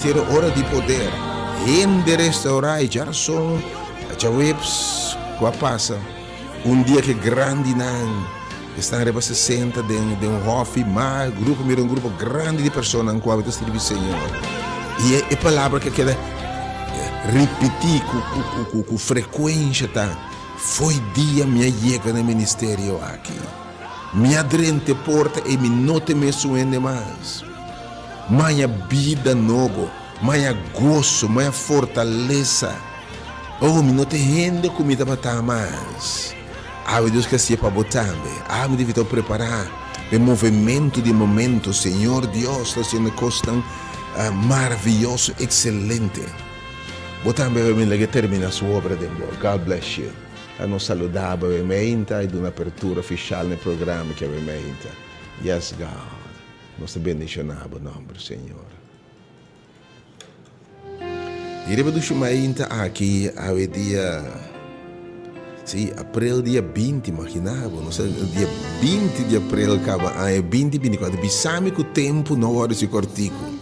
Ministerio Ora di Poder. Hende restaurá i djarason djaweps ku a pasa. Un dia ku e grandinan esnan riba 60 den den un hòfi, ma grupo mira un grupo grandi di personanan ku a ta sirbi Señor. I e e palabra ku a keda ripití ku ku ku ku ku frekuensha ta, Fo'i dia mi a yega na e ministerio aki, mi a drenta e porta ei mi no ta e mesun hende mas. Maña bida nobo, maña goso, maña fortalesa. Oh, mi no ta e hende ku mi tabata mas. Awe Dios ke hasié pa bo tambe. Awe mi debe ta prepará pa e movementu di momento. Señor Dios ta hasiendo kosnan maravioso, ekselente. Bo tambe awe mi lag'é terminá su obra den bo. God bless you. A nos saludá bo awe meinta i duna apertura ofishal na e programa ki awe meinta. Yes God. Nos ta bendishoná bo nòmber, Señor. I riba dushi mainta aki, awe dia, sí, aprel dia 20, imaginá bo, nos ta dia 20 di aprel kaba aña 2024, bisa mi ku tempu no wòrdu si kòrtiku.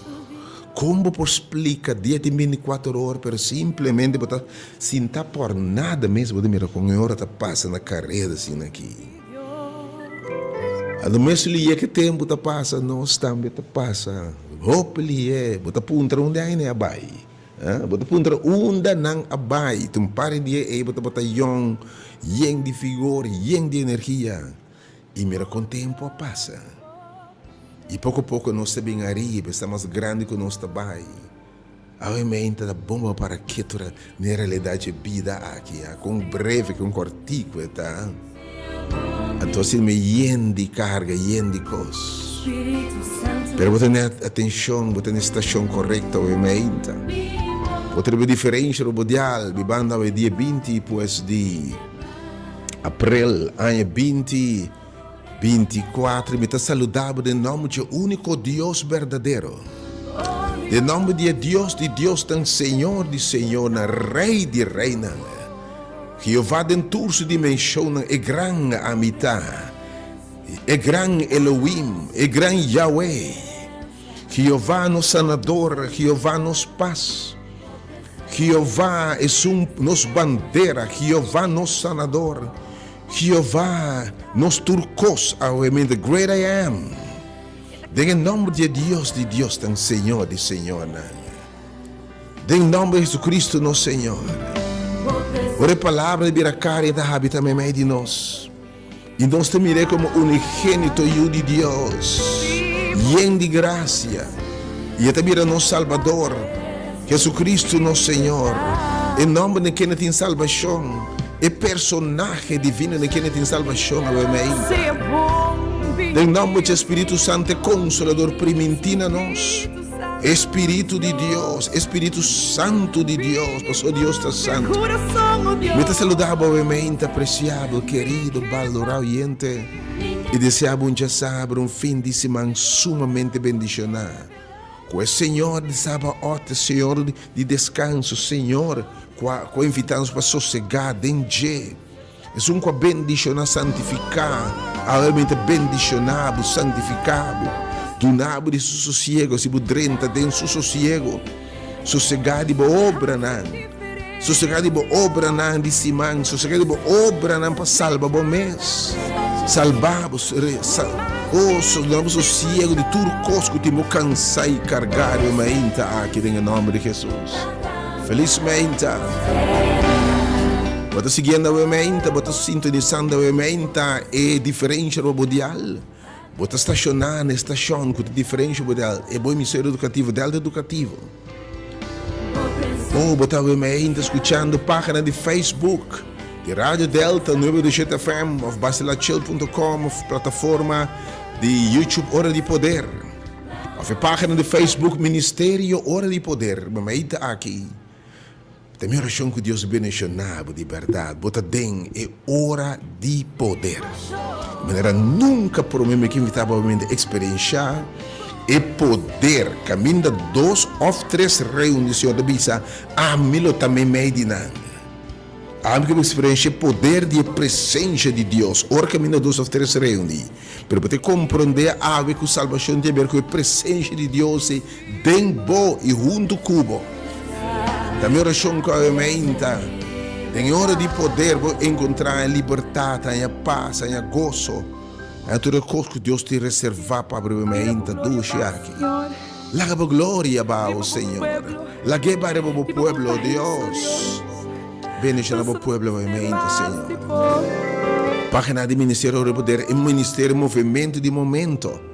Kon bo por splika dia tin 24 ora, pero simplemente bo ta sinta por nada mes, bo ta mira kon e ora ta pasa na kareda asina aki. Ando mes lihe ke tempu ta pasa, nos tambe ta pasa hopi lihe. Bo ta puntra unda aina a bai? Bo ta puntra unda nan a bai? Ta un par di dia ei bo tabata yòn, yen di vigor, yen di energia. I mira kon tempu a pasa. I poko poko nos ta bin ariba, esta mas grandi ku nos ta bai. Awe meinta ta bon pa para ketu na e realidad dje bida aki, a kon breve, kon kortiku e ta. Anto asina mi yen di karga, yen di kos. Pero bo tene atenshon, bo tene stashon korekto awe meinta. Bo ta riba diferensha riba bo dial, bibando awe dia 20 pues di aprel aña 20. 24, Mi ta saluda bo den nòmber dje úniko Dios berdadero, den nòmber di e Dios di diosnan, Señor di señornan, Rei di reinan, Jehová den tur su dimenshonnan, e gran Ami Ta, e gran Elohim, e gran Yahweh, Jehová nos Sanador, Jehová nos pas, Jehová esun nos bandera, Jehová nos Sanador. Jehová, nos tur kos awe mi The Great I Am. Den e nòmber di e Dios di diosnan, Señor di señornan. Den nòmber di Jesucristo nos Señor. Ora e Palabra di bira karni e ta habita meimei di nos. I nos ta mir'é komo unigénito Yu di Dios, yen di grasia. I e ta bira nos Salbador, Jesucristo nos Señor. E nòmber den kende tin salbashon. E personahe divino den kende tin salbashon awe meinta. Den nomber dje Spiritu Santo e Konsolador primintí na nos. E Spiritu di Dios, e Spiritu Santu di Dios, pasobra Dios ta santu. Mi ta saluda bo awe meinta, apresiabel, kerido, balorá oyente, i desea bo un djasabra, un fin di siman sumamente bendishoná. Ku e Señor di Sabaot, e Señor di deskanso, Señor ku a ku a invitá nos pa sosegá den dje, esun ku a bendishoná, santifiká, awe mi ta bendishoná bo, santifiká bo, duna bo di su sosiego, si bo drenta den su sosiego, sosegá di bo obranan, sosegá di bo obranan di siman, sosegá di bo obranan pa salba bo mes, salba bo, oh, duna bo sosiego di tur kos ku tin bo kansá i kargá riba mainta aki den e nòmber di Hesus. Felis meinta! Bo ta siguiendo awe meinta? Bo ta sintonisando awe meinta e diferensha riba bo dial? Bo ta stashoná na e stashon ku ta diferensha bo dial e bo emisora edukativo Delta Edukativo? Oh, bo ta awe meinta skuchando página di Facebook di Radio Delta 927 FM òf basilachel punto com òf plataforma di YouTube Ora di Poder? Of e pagina di Facebook Ministerio Ora di Poder. Bo mei ta aki. Ta mi orashon ku Dios bendishoná bo di bèrdat. Bo ta den e ora di poder. Di manera nunka promé mi ke invitá bo pa bini eksperenshá e poder. Kaminda dos òf tres reuní, Señor ta bisa, ami lo ta meimei di nan. Ami ku bo eksperensha e poder di e presensha di Dios ora kaminda dos òf tres reuní. Pero bo ta komprondé awe ku salbashon tin aber ku e presensha di Dios ei den bo i huntu ku bo. Ta mi orashon ku awe meinta, den e ora di poder bo enkontrá e libertat, haña pas, haña goso, haña tur e kos ku Dios tin reservá pa bo riba e meinta dushi aki. Laga bo gloria bao, Señor. Lag'é bai riba bo pueblo, Dios. Bendiciona bo pueblo nuevamente, Señor. Pagina di Ministerio Ora di Poder, e ministerio movimento di momento.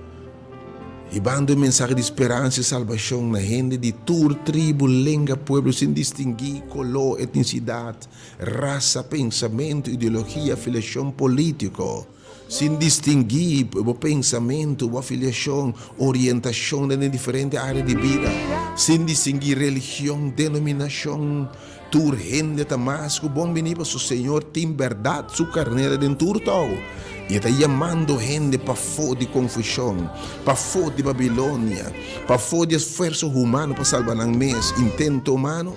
Hibando e mensahe di speransa i salbashon na hende di tur tribu, lenga, pueblo sin distinguí koló, etnisidat, rasa, pensamentu, ideologia, afiliashon polítiko. Sin distinguí bo pensamentu, bo afiliashon, orientashon den e diferente área di bida, sin distinguí religion, denominashon, tur hende ta mas ku bon biní pasobra Señor tin bèrdat su karnera den tur tou i e ta yamando hende pafó di konfushon, pafó di Babilonia, pafó di esfuerso humano pa salba nan mes, intento humano.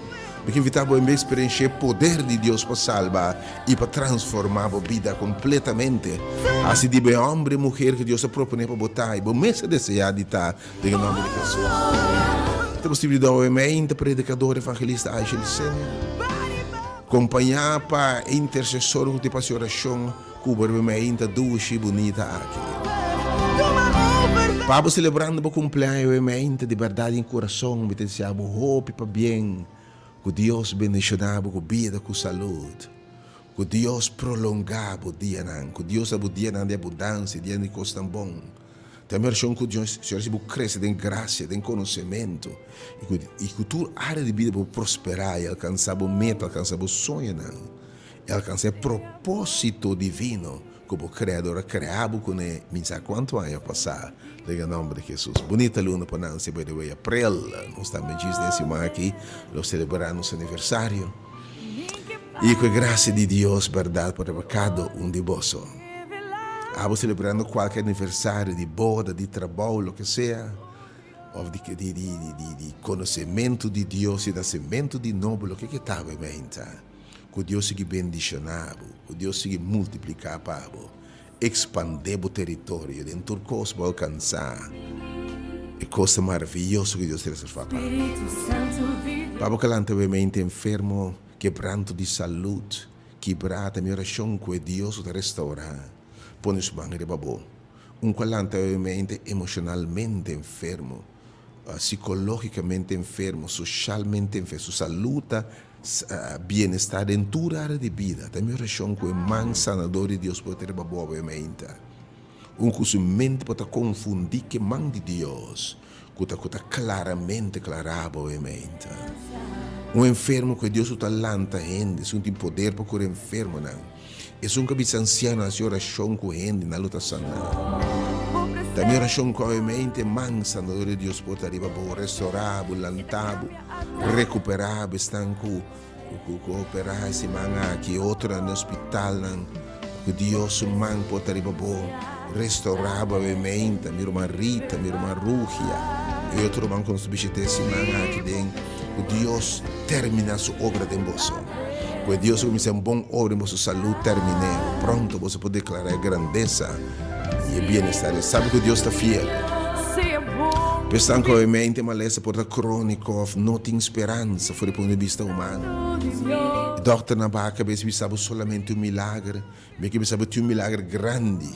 Mi ke invitá bo en bes eksperenshá e poder di Dios pa salba i pa transformá bo bida kompletamente. Hasi di bo e hòmber i muher ku Dios a proponé pa bo ta i bo mes a deseá di ta den e nòmber di Hesus. Ta posibel di dòwe meinta predikador evangelista Aisha Licenia, kompañá pa e intersesor ku tin pa hasi orashon ku bo riba e meinta dushi i bunita aki. Pa bo selebrando bo kumpleaño e meinta di bèrdat den kurason mi ta deseá bo hopi pabien. Ku Dios bendishoná bo ku bida ku salud. Ku Dios prolongá bo dianan. Ku Dios da bo dianan di abundansia, dianan di kosnan bon. Ta mi orashon ku Dios, Señor, si bo krese den grasia, den konosementu, i ku i ku tur área di bida bo prosperá i alkansá bo meta, alkansá bo soñonan, i alkansá e propósito divino Ku bo Kreador a krea bo kuné min sa kuantu aña pasá den e nòmber di Hesus. Bunita luna pa Nancy by the way April nos tambe djis den siman aki lo selebrá nos aniversario i ku e grasia di Dios bèrdat por riba kada un di boso. Abo selebrando kualke aniversario di boda, di trabou, loke sea òf di di di di konosementu di Dios i nasementu di nobo loke ke ta awe meinta. Ku Dios sigui bendishoná bo, ku Dios sigui multipliká pa bo, ekspandé bo teritorio den tur kos bo alkansá e kosnan maravioso ku Dios ta reservá pa bo. Pa bo ka lanta bo mente enfermo, kebranto di salud, kibrá, ta mi orashon ku e Dios ku ta restourá pone su man riba bo. Un ku a lanta bo mente emoshonalmente enfermo, sikológikamente enfermo, soshalmente enfermo, su salud ta Bienestar den tur área di bida ta mi orashon ku e man sanador di Dios por ta riba bo awe mainta. Un ku su mente por ta konfundí ku e man di Dios ku ta ku ta klaramente klará bo awe mainta. Un enfermo ku e Dios ku ta lanta hende, esun tin poder pa kura enfermonan. Esun ku a bisa ansiano hasi orashon ku hende nan lo ta saná. Ta mi orashon ku awe mainta e man sanador di Dios por ta riba bo, restorá bo, lanta bo. Recuperá esnan cu cu operá e siman aki, otronan den hospitalnan, cu Dios su man por ta riba bo, restaurá bo awe meinta, mi ruman Rita, mi ruman Rugia, y otro ruman cu nos ta bishita e siman aki den, cu Dios terminá su obra den boso. Cu e Dios cu cuminsá un bon obra den boso salud terminé, pronto boso por declará e grandeza y e bienestar. E sabi cu Dios ta fiel. Esnan cu obviamente malesa por ta cronico of no tin speransa for di punto di bista humano. E dokternan baha cabes bisa bo solamente un milager. Mi ke bisa bo tin un milager grandi.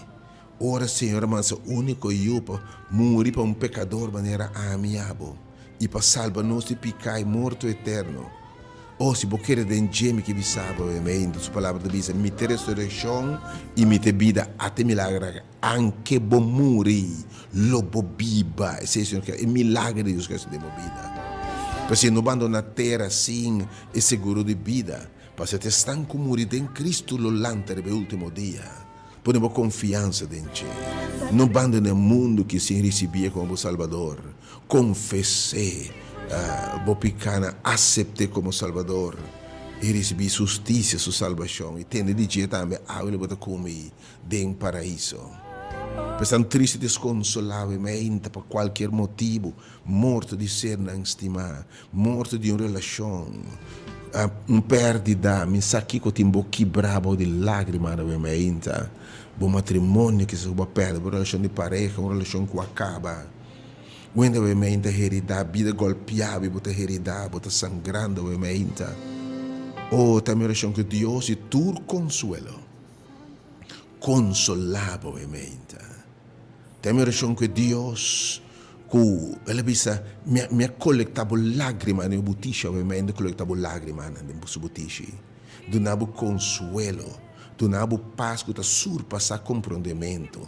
Ora Señor a manda su unico Yu pa muri pa un pecador manera ami y abo y pa salba nos di pica y morto eterno. Oh, si bo kere den dje, mi ke bisa bo, obviamente, su palabra ta bisa, Mi ta e resureccion y mi ta e bida, ata e milager aki. Anke bo muri, lo bo biba. Esei Señor ke, e milager di Dios ke hasi den bo bida. P'esei no bandona tera sin e seguro di bida, pasobra esnan ku muri den Cristo lo lanta riba e ultimo dia. Pone bo konfiansa den dje. No bandona e mundu ki sin risibié komo bo Salbador. Konfes'é bo pikánan, asept'é komo Salbador i risibí Su hustisia, Su salbashon. I tende di dje tambe, awe lo bo ta kumi den Paraiso. Esnan tristu i deskonsolá e meinta pa kualkier motibu, morto di sernan stimá, morto di un relashon. Un pèrdida, mi sa kiko tin bo kibrá bou di lágrima awe mainta. Bo matrimonio kisas ku bo a pèrdè, bo relashon di pareha, un relashon ku a kaba. Wende awe mainta heridá, bida gòlpiá bo i bo ta heridá, bo ta sangrando awe mainta. Oh, ta mi orashon ku Dios di tur konsuelo konsolá bo awe mainta. Ta mi orashon ku e Dios ku el a bisa, Mi a, mi a kolektá bo lágrimanan den bo butishi, awe mi a kolektá bo lágrimanan den su butishi. Duna bo konsuelo, duna bo pas ku ta surpasá komprondementu.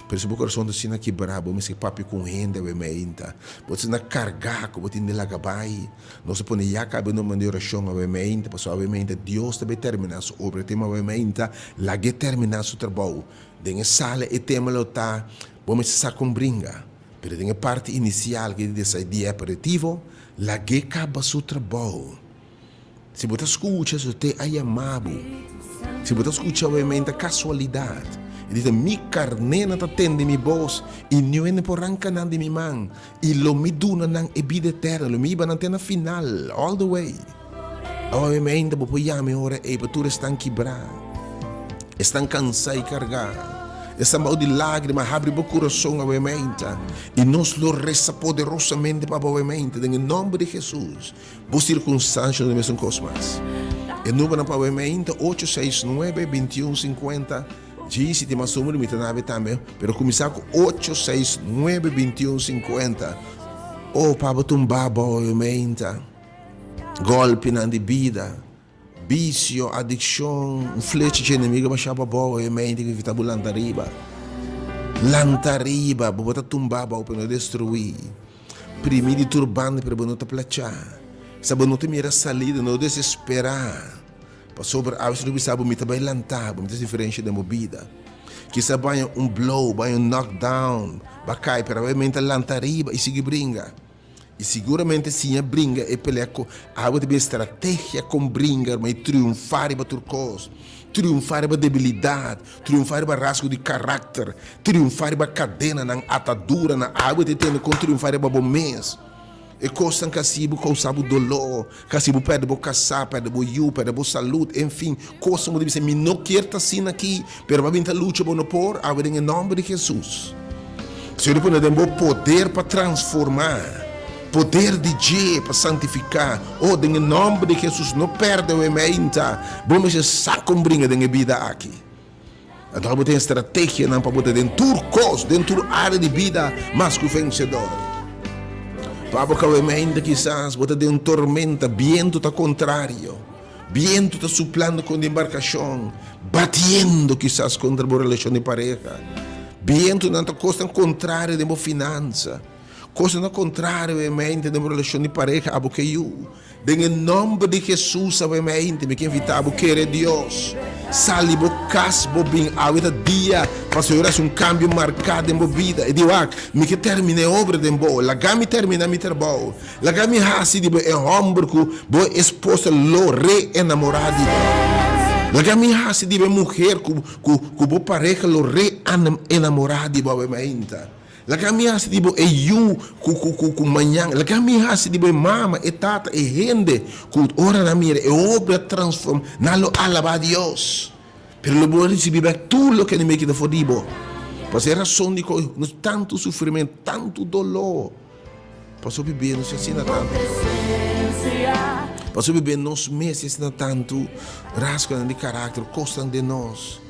Pero si bo kurason ta asina kibrá, bo mester papia ku un hende awe meinta. Bo ta asina kargá ku bo tin di laga bai. Nos a pone ya kaba e number di orashon awe meinta, pasobra awe meinta Dios ta bai terminá su obra. E tema awe meinta, lag'é terminá su trabou. Den e sala e tema lo ta Bo mester sa kon bringa, pero den e parti inisial ke di di e aperitivo, lag'é kaba su trabou. Si bo ta skucha su te a yama bo. Si bo ta skucha awe ta kasualidat. E di ta mi karnénan ta tende mi bos i niun hende por ranka nan di mi man i lo mi duna nan e bida eterno, lo mi hiba nan te na final, all the way. Awe mi ainda bo por yama e ora ei pa tur esnan kibrá, esnan kansá i kargá, esnan bou di lágrima, habri bo kurason awe mainta i nos lo resa poderosamente pa bo awe mainta den e nòmber di Hesus. Bo sirkunstansha no ta mesun kos mas. E numbernan pa awe mainta, ocho seis nuebe, bintiun sinkuenta, Djis si tin mas numero mi ta nabe tambe, pero kuminsá ku ocho seis nuebe, bintiun sinkuenta. Oh, pa bo tumba bo awe mainta. Gòlpinan di bida, bisio, adikshon, un flecha dje enemigu a bashá pa bou, e mente ku evitá bo lanta riba. Lanta riba, bo bo ta tumbá bou pero no destruí. Primí di tur banda pero bo no ta plachá. Sa bo no ta mira salida, no desesperá. Pasobra awe si no bisa bo mi ta bai lanta bo, mi ta hasi diferensha den bo bida. Kisa baña un blow, baña un knock down, ba kai pero awe mente ta lanta riba i sigui bringa. I siguramente siña bringa e pelea ku abo ta bin strategia kon bringa ma i triunfá riba tur kos, triunfá riba debilidat, triunfá riba rasgo di karakter, triunfá riba kadenanan, ataduranan, abo ta tende kon triunfá riba bo mes. E kosnan ku hasi bo kousa bo doló, ku hasi bo pèrdè bo kasá, pèrdè bo yu, pèrdè bo salud, enfin, kosnan ku bo ta bisa mi no kier ta asina aki, pero bo a bin ta lucha bo no por, awe den e nòmber di Hesus. Señor a pone den bo poder pa transformá, poder di dje pa santifiká. Oh, den e nòmber di Hesus, no pèrdè wei meinta. Bo mester sa kon bringa den e bida aki. Anto bo tin strategianan pa bo ta den tur kos, den tur área di bida, mas ku vensedor. Pa bo ka wei meinta kisas bo ta den un tormenta, bientu ta kontrario. Bientu ta suplando kontra embarkashon, batiendo kisas kontra bo relashon di pareha. Bientunan ta kosnan kontrario den bo finansa, kosnan ta kontrario e mente den bo relashon di pareha abo ke yu. Den e nòmber di Hesus awe mente mi ke invitá bo kere Dios. Sali bo kas bo bin awe ta dia pa Señor hasi un kambio marká den bo bida. E di wak, mi ke termina e obra den bo, laga mi termina mi trabou. Laga mi hasi di bo e hòmber ku bo esposa lo re-enamorá di bo. Laga mi hasi di bo e muher ku ku ku bo pareha lo re-enamorá di bo awe mainta. Laga mi hasi di bo e yu ku ku ku ku mañan. Laga mi hasi di bo e mama, e tata, e hende ku ora nan mira e obra transform, nan lo alabá Dios. Pero lo bo risibí bèk tur loke enemigu kita for di bo. Pasobra e rason di ku nos tantu sufrimentu, tantu doló. Pasobra bibé nos asina tantu. Pasobra bibé nos mes asina tantu rasgonan di karakter, kosnan den nos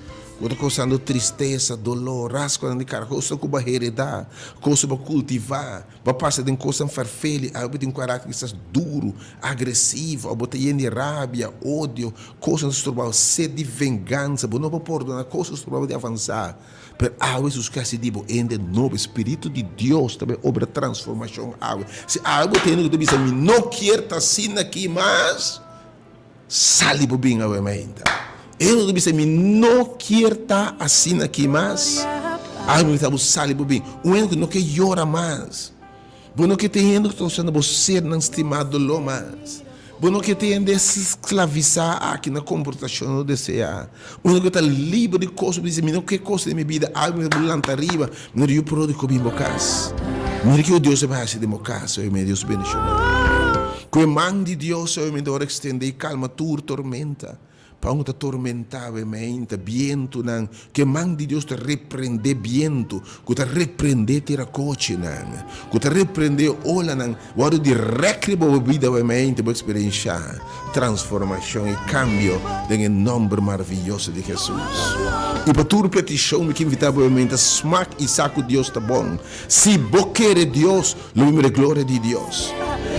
ku ta kosando tristesa, doló, rasgonan di karakter, kosnan ku bo a heredá, kos ku bo a kultivá, bo a pasa den kosnan ferfeli, awe bo tin un karakter kisas duru, agresivo, bo ta yen di rabia, odio, kosnan ta stroba bo, sed di vengansa, bo no por pordoná, kos ta stroba bo di avansá. Pero awe Hesus ke hasi di bo hende nobo. E Spiritu di Dios ta bai obra transformashon awe. Si awe bo ta hende ku ta bisa, Mi no kier ta asina aki mas, sali bo bin awe mainta. E hende ku ta bisa, Mi no kier ta asina aki mas, awe mi ta bo sali bo bin. Un hende ku no ke yora mas. Bo no ke tin hende ku ta usando bo sernan stimá doló mas. Bo no ke tin hende sklavisá aki na komportashon no deseá. Un hende ku ta liber di kos ku bisa mi no ke kos den mi bida, algu mi ta por lanta riba, mi no di yu pródigo bin bo kas. Mira kiko Dios a bai hasi den bo kas, oye mi Dios bendishoná. Ku e man di Dios awe ora ekstendé i kalma tur tormenta. Pa un ta tormentá awe meinta, bientunan, ku e man di Dios ta reprendé bientu, ku ta reprendé terakochinan, ku ta reprendé olanan, wòrdu di rèk riba bo bida awe meinta, bo eksperenshá transformashon i kambio den e nòmber maraviyoso di Hesus. I pa tur petishon mi ke invitá bo awe meinta, smak i sa ku Dios ta bon. Si bo kere Dios, Lo mi mira e gloria di Dios.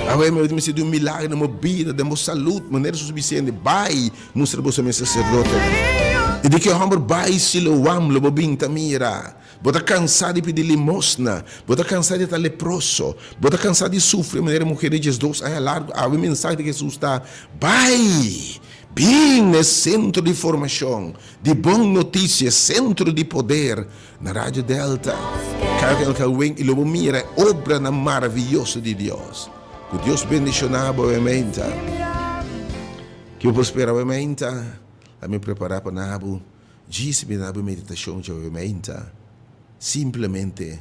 Awe mi mester di un milagro den bo bida, den bo salud, manera Jesús bisende, Bai, mustra boso mes sacerdotenan. I di ki homber bai Siloam lo bo bin ta mira? Bo ta cansa di pidi limosna, bo ta cansa di ta leproso, bo ta cansa di sufri manera e muher di diesdos aña largo. Awe mensahe di Jesús ta, Bai! Bin na e centro di formacion di bon noticia, e centro di poder, Na Radio Delta, KLK Wing i lo bo mira e obranan maraviyoso di Dios. Ku Dios bendishoná bo meinta. Ki bo por spera bo meinta? La mi prepará pa na bo djis mi na bo meditashon djawe meinta. Simplemente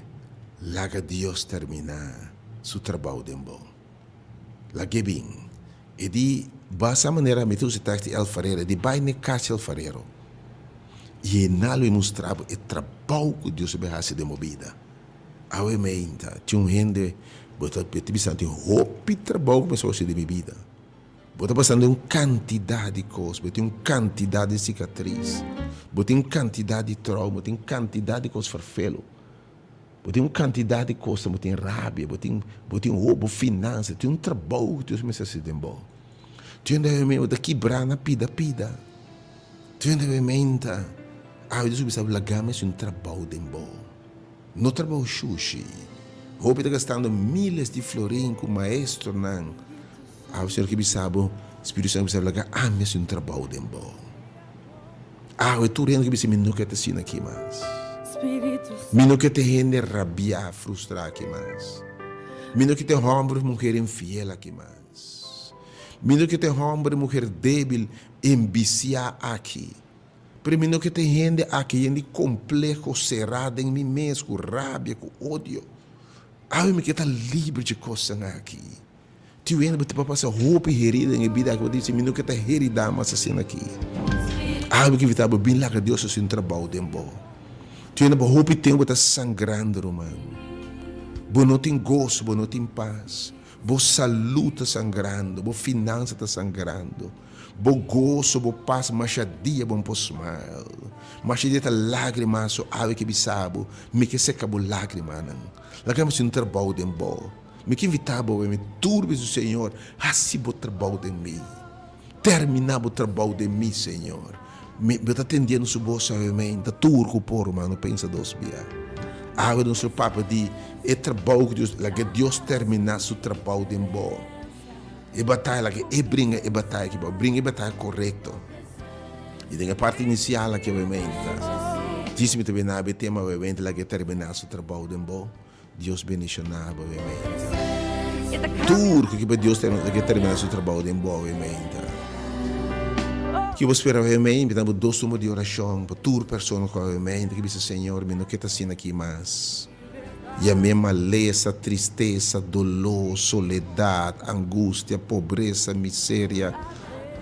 laga Dios terminá su trabou den bo. Lag'é bin. E di basa manera mi ta usa e tax di alfarero, e di bai n'e kas di alfarero i e na lo e mustra bo e trabou ku Dios a bin hasi den bo bida. Awe meinta tin un hende bo ta bisa tin hopi trabou ku mi a hasi den mi bida. Bo ta pasando un kantidat di kos, bo tin un kantidat di sikatris, bo tin un kantidat di trouma, bo tin un kantidat di kos ferfelu. Bo tin un kantidat di kosnan, bo tin rabia, bo tin bo tin hopi, bo finansa, tin un trabou ku Dios mester hasi den bo. Tin hende bo ta kibrá na pida pida. Tin hende bo menta, awe Dios a bisa bo laga mi hasi un trabou den bo. No trabou shushi. Hopi ta gastando miles di florin ku maestronan. Awe Señor ke bisa bo, Spiritu Santu a bisa bo laga ami hasi un trabou den bo. Awe tur hende ke bisa mi no ke ta asina aki mas. Mi no ke ta hende rabiá, frustrá aki mas. Mi no ke ta hòmber òf muher infiel aki mas. Mi no ke ta hòmber i muher débil, embisiá aki. Pero mi no ke ta hende aki yen di kompleho, será den mi mes, ku rabia, ku odio. Awe mi ke ta liber dje kosnan aki. Tin hende bo ta pasa hopi herida den e bida aki, bo ta bisa mi no ke ta herida mas asina aki. Algu ki evita bo bin laga Dios hasi un trabou den bo. Tin hende bo hopi tempu bo ta sangrando ruman. Bo no tin goso, bo no tin pas. Bo salud ta sangrando, bo finansa ta sangrando. Bo goso, bo pas, masha dia bo no por smile. Masha dia ta lagrima so awe ke bisa bo, mi ke seka bo lagrimanan. Laga mi hasi un trabou den bo. Mi ke invitá bo mi tur bisa Señor, hasi bo trabou den mi. Terminá bo trabou den mi, Señor. Mi, bo ta tendiendo su bos awe meinta, tur ku por, ruman, no pensa dos bia. Awe nuestro Papa di e trabou ku Dios, laga Dios terminá su trabou den bo. E bataya, laga E bringa e bataya aki bo, bringa e bataya korekto. I den e parti inisial aki awe meinta, djis mi ta bini awe e tema awe meinta, laga E terminá su trabou den bo. Dios bendiciona bo awe meinta. Tur cu kiba Dios ta ke termina su trabao den bo awe meinta. Ki bo spera awe meinta? Mi ta bo dos numero di oracion pa tur persona cu awe meinta ki bisa Señor mi no ke ta asina aki mas. Yam'e malesa, tristesa, dolor, soledad, angustia, pobresa, miseria,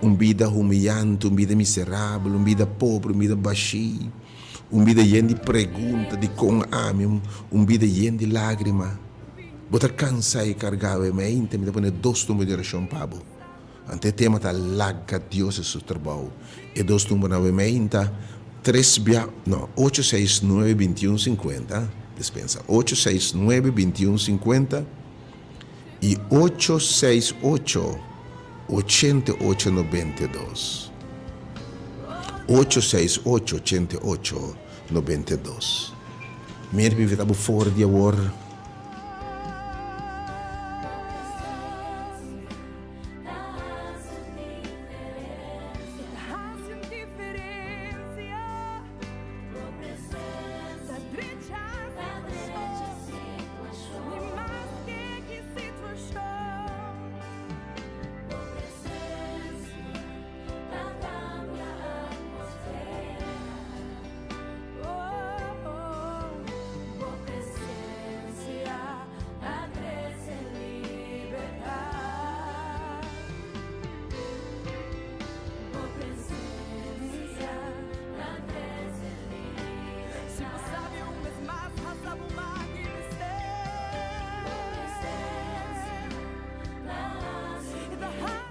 un bida humiyante, un bida miserabel, un bida pobre, un bida bashi. Un bida yen di pregunta, dikon ami? Un bida yen di lágrima. Bo ta kansa i kargá e mente? Mi ta pone dos number di orashon pa bo. Anto e tema ta Laga Dios hasi su trabou. E dos numbernan awe meinta, tres bia, no, ocho seis nuebe bintiun sinkuenta, dispensa, ocho seis nuebe bintiun sinkuenta i ocho seis ocho 88 92. 868 88 92. Mira mi invita bo for di awor.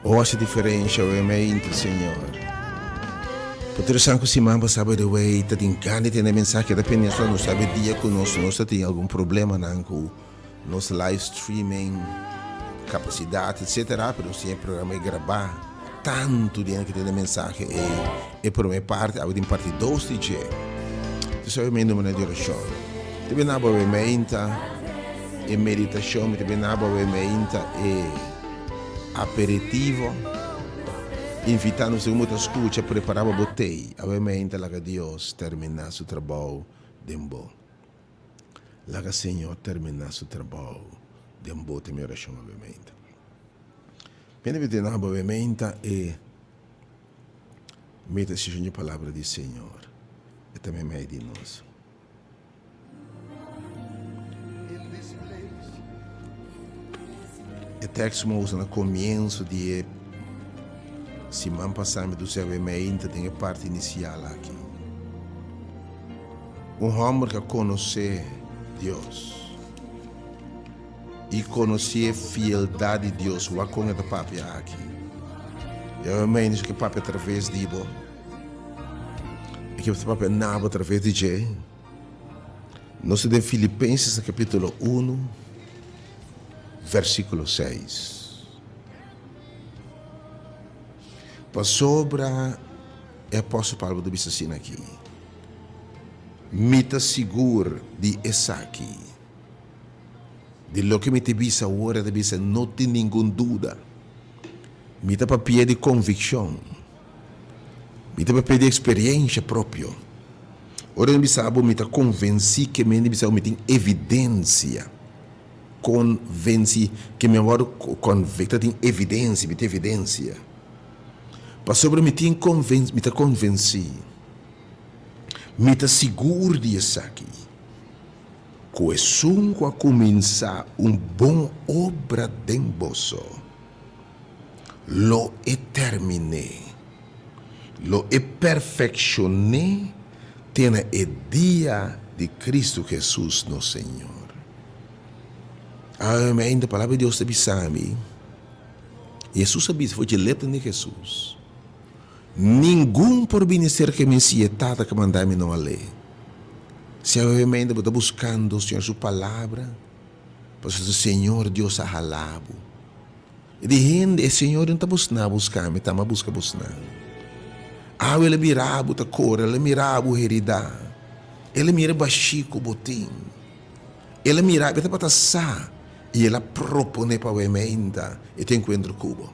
O hasi diferensha awe meinta, Señor. Pa tur esnan ku siman pasá by the way ta tin gana di tende e mensahe ta pende so nos sabi dia ku nos nos ta tin algun problemanan ku nos live streaming kapasidat etcetera pero nos tin e programa ei grabá tantu di hende ke tende e mensahe ei e prome parti awe tin parti dos di dje entonces awe meinta un manera di orashon ta bini abo awe meinta e meditashon mi ta bini abo awe meinta e. Aperitivo, Invitá nos segun bo ta skucha, prepará pa bo tei. Awe meinta laga Dios terminá su trabou den bo. Laga Señor terminá su trabou den bo ta mi orashon awe meinta. Mi ta pidi nan awe meinta e meditashon dje palabra di Señor. E ta meimei di nos. E tekst mi a usa na komienso di e siman pasá mi ta usa meinta den e parti inisial aki. Un hòmber ku a konosé Dios i konosé e fieldat di Dios, wak kon e ta papia aki. I awe meinta ke papia atraves di bo. E ke ta papia na bo atraves di dje. Nos ta den Filipenses na capítulo uno, versículo seis. Pasobra e apóstol Pablo ta bisa asina aki, Mi ta sigur di esaki, di loke mi ta bisa awor, e ta bisa, no tin ningun duda. Mi ta papia di konvikshon. Mi ta papia di experiencia propio. Ora mi bisa bo mi ta convenci ke mi bisa bo mi tin evidencia. Convenci ke mi a wordo convicta tin evidencia, mi tin evidencia. Pasobra mi tin conven mi ta convenci, mi ta sigur di esaki, ku esun ku a cuminsa un bon obra den boso, Lo e terminé, lo e perfekshoné te na e dia di Kristu Hesus nos Señor. Amèn. E Palabra di Dios ta bisa mi, Hesus a bisa for dje lepnan di Hesus, Ningun por bini serka mi si e Tata ku manda mi no a lei. Si awe bo ta buskando Señor su Palabra, Pasobra Señor Dios a hala bo. E di hende, e Señor no ta busna busca mi, ta mi a busca busna. Awe el a mira bo ta core, el a mira bo herida, el a mira e bashí cu bo tin, el a mira bo, e tabata sa y el a propone pa awe meinta e tin encuentro cu bo.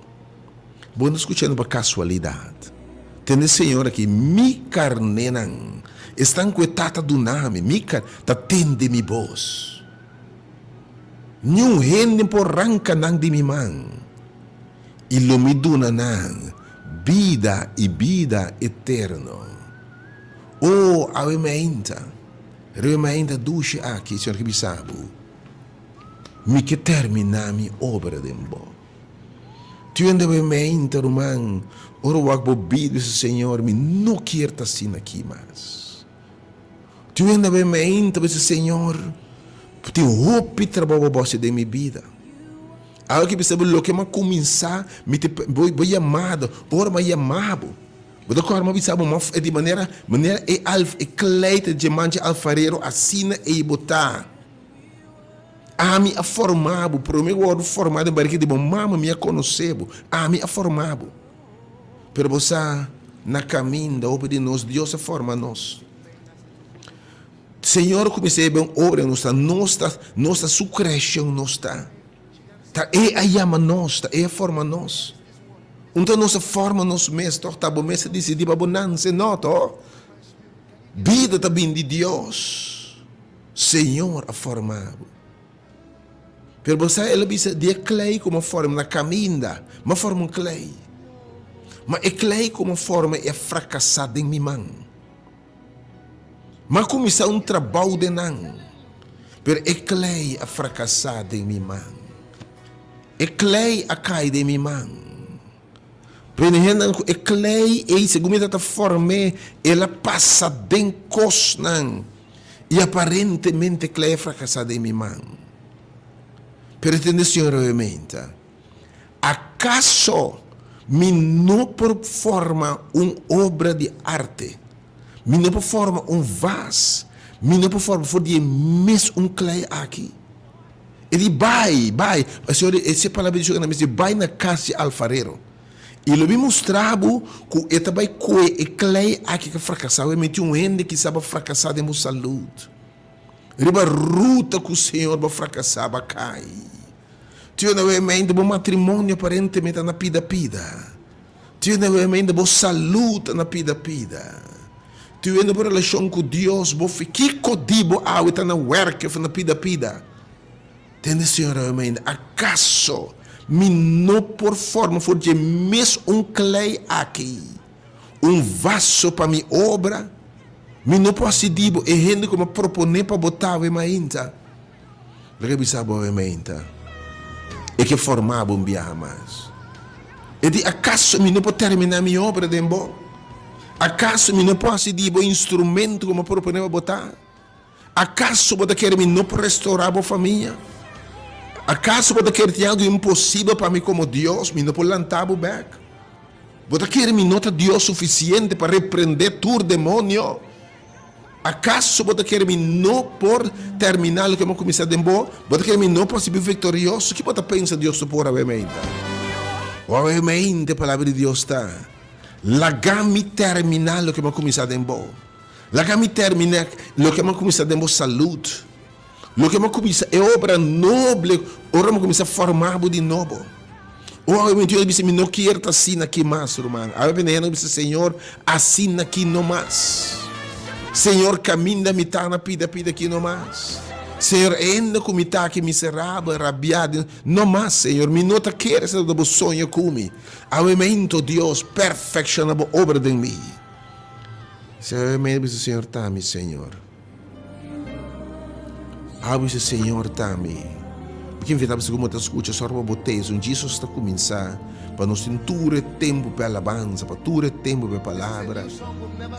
Bo no ta scuchando pa casualidad. Tende Señor aki, Mi carnénan, esnan cu e Tata duna mi, mi car, ta tende mi bos. Niun hende por ranca nan di mi man, i lo mi duna nan bida i bida eterno. O, awe meinta, riba e meinta dushi aki, Señor ke bisa bo, Mi ke terminá mi obra den bo. Tende awe meinta, ruman, ora wak bo bida, bisa, Señor, mi no kier ta asina aki mas. Tin hende awe meinta bisa, Señor, tin hopi trabou pa bo hasi den mi bida. Awe ki bisa bo loke mi a kuminsá, mi ta bo bo yamado, ora mi a yama bo, bo ta kòrda mi a bisa bo e di manera manera e alf e klei ta dje man dje alfarero asina ei bo ta. Ami a forma bo, promé ku bo wòrdu formá den barika di bo mama mi a konosé bo, ami a forma bo. Pero bo sa, na kaminda hopi di nos, Dios a forma nos. Señor a kuminsá e bon obra den nos ta, nos ta, nos ta su kreashon nos ta. Ta E a yama nos, ta E a forma nos. Un ta nos a forma nos mes tòg, ta bo mes a disidí pa bo nanse, no tòg. Bida ta bini di Dios. Señor a forma bo. Pero bo sa el a bisa di e klei ku mi a forma na kaminda, mi a forma un klei. Ma e klei ku mi a forma e a frakasá den mi man. Mi a kuminsá un trabou den nan, pero e klei a frakasá den mi man. E klei a kai den mi man. Prende hendenan ku e klei ei, segun mi tabata form'é, el a pasa den kosnan i aparentemente e klei a frakasá den mi man. Pero tende Señor Revemente, akaso. Mi no por forma un obra di arte, mi no por forma un vas, mi no por forma for di e mes un klei aki. E di, Bai, bai. E Señor di, e palabra di Señor na mi di, Bai na kas di alfarero, i lo mi mustra bo ku e ta bai kohe e klei aki ku a frakasá. Awor mi tin un hende kisá bo a frakasá den bo salud. Riba ruta ku Señor bo a frakasá, bo a kai. Tin una wei bo matrimonio aparentemente ta na pida pida. Tin una wei bo salud ta na pida pida. Tin una bo relashon ku Dios, bo fe, kiko di bo awe ta na wèrk of na pida pida. Tende Señor awe akaso mi no por forma for dje mes un klei aki un vaso pa mi obra? Mi no por hasi di bo e hende ku mi a proponé pa bo ta awe mainta. Lo ke bisa bo awe-meinta, e ke forma bo un biaha mas. E di, Akaso mi no por terminá mi obra den bo? Akaso mi no por hasi di bo e instrumento ku mi a proponé pa bo ta? Akaso bo ta kere mi no por restourá bo famia? Akaso bo ta kere tin algu imposibel pa mi komo Dios, mi no por lanta bo bèk? Bo ta kere mi no ta Dios sufisiente pa reprendé tur demonio? Akaso bo ta kere mi no por terminá loke mi a kuminsá den bo? Bo ta kere mi no por hasi bo viktorioso? Ki bo ta pensa Dios ta por awe meinta? O awe meinta e Palabra di Dios ta, Laga mi terminá loke mi a kuminsá den bo. Laga mi terminá loke mi a kuminsá den bo salud. Loke mi a kuminsá, e obra noble, ora mi a kuminsá forma bo di nobo. O awe mi Dios bisa mi no kier ta asina aki mas, ruman. Awe mi hende bisa, Señor, asina aki no mas. Señor, kaminda mi ta na pida pida aki no mas. Señor, hende ku mi ta aki miserabel, rabiá, no mas, Señor. Mi no ta kere esei ta bo soño ku mi. Awe mento, Dios, perfekshoná bo obra den mi. Awe mi bisa, Señor, ta mi, Señor. Abo bisa Señor ta mi. Mi ke invita bo segun bo ta skucha sòru pa bo tei esun Jesus ta kuminsá pa nos tin tur e tempu pa e alabansa pa tur e tempu pa e palabra.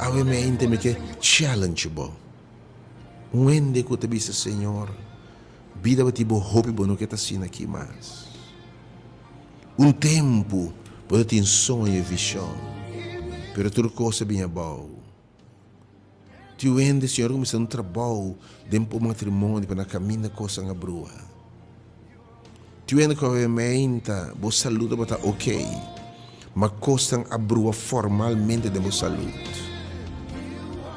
Awe mente mi ke challenge bo. Un hende ku ta bisa Señor bida bo tin bo hopi bo no ke ta asina aki mas. Un tempu bo ta tin soño i vishon pero tur kos a bini abou. Tiu hende, Señor a kuminsá un trabou den bo matrimonio pa na kaminda kosnan a brua. Tiu hende ku awe meinta bo salud tabata ok, ma kosnan a brua formalmente den bo salud.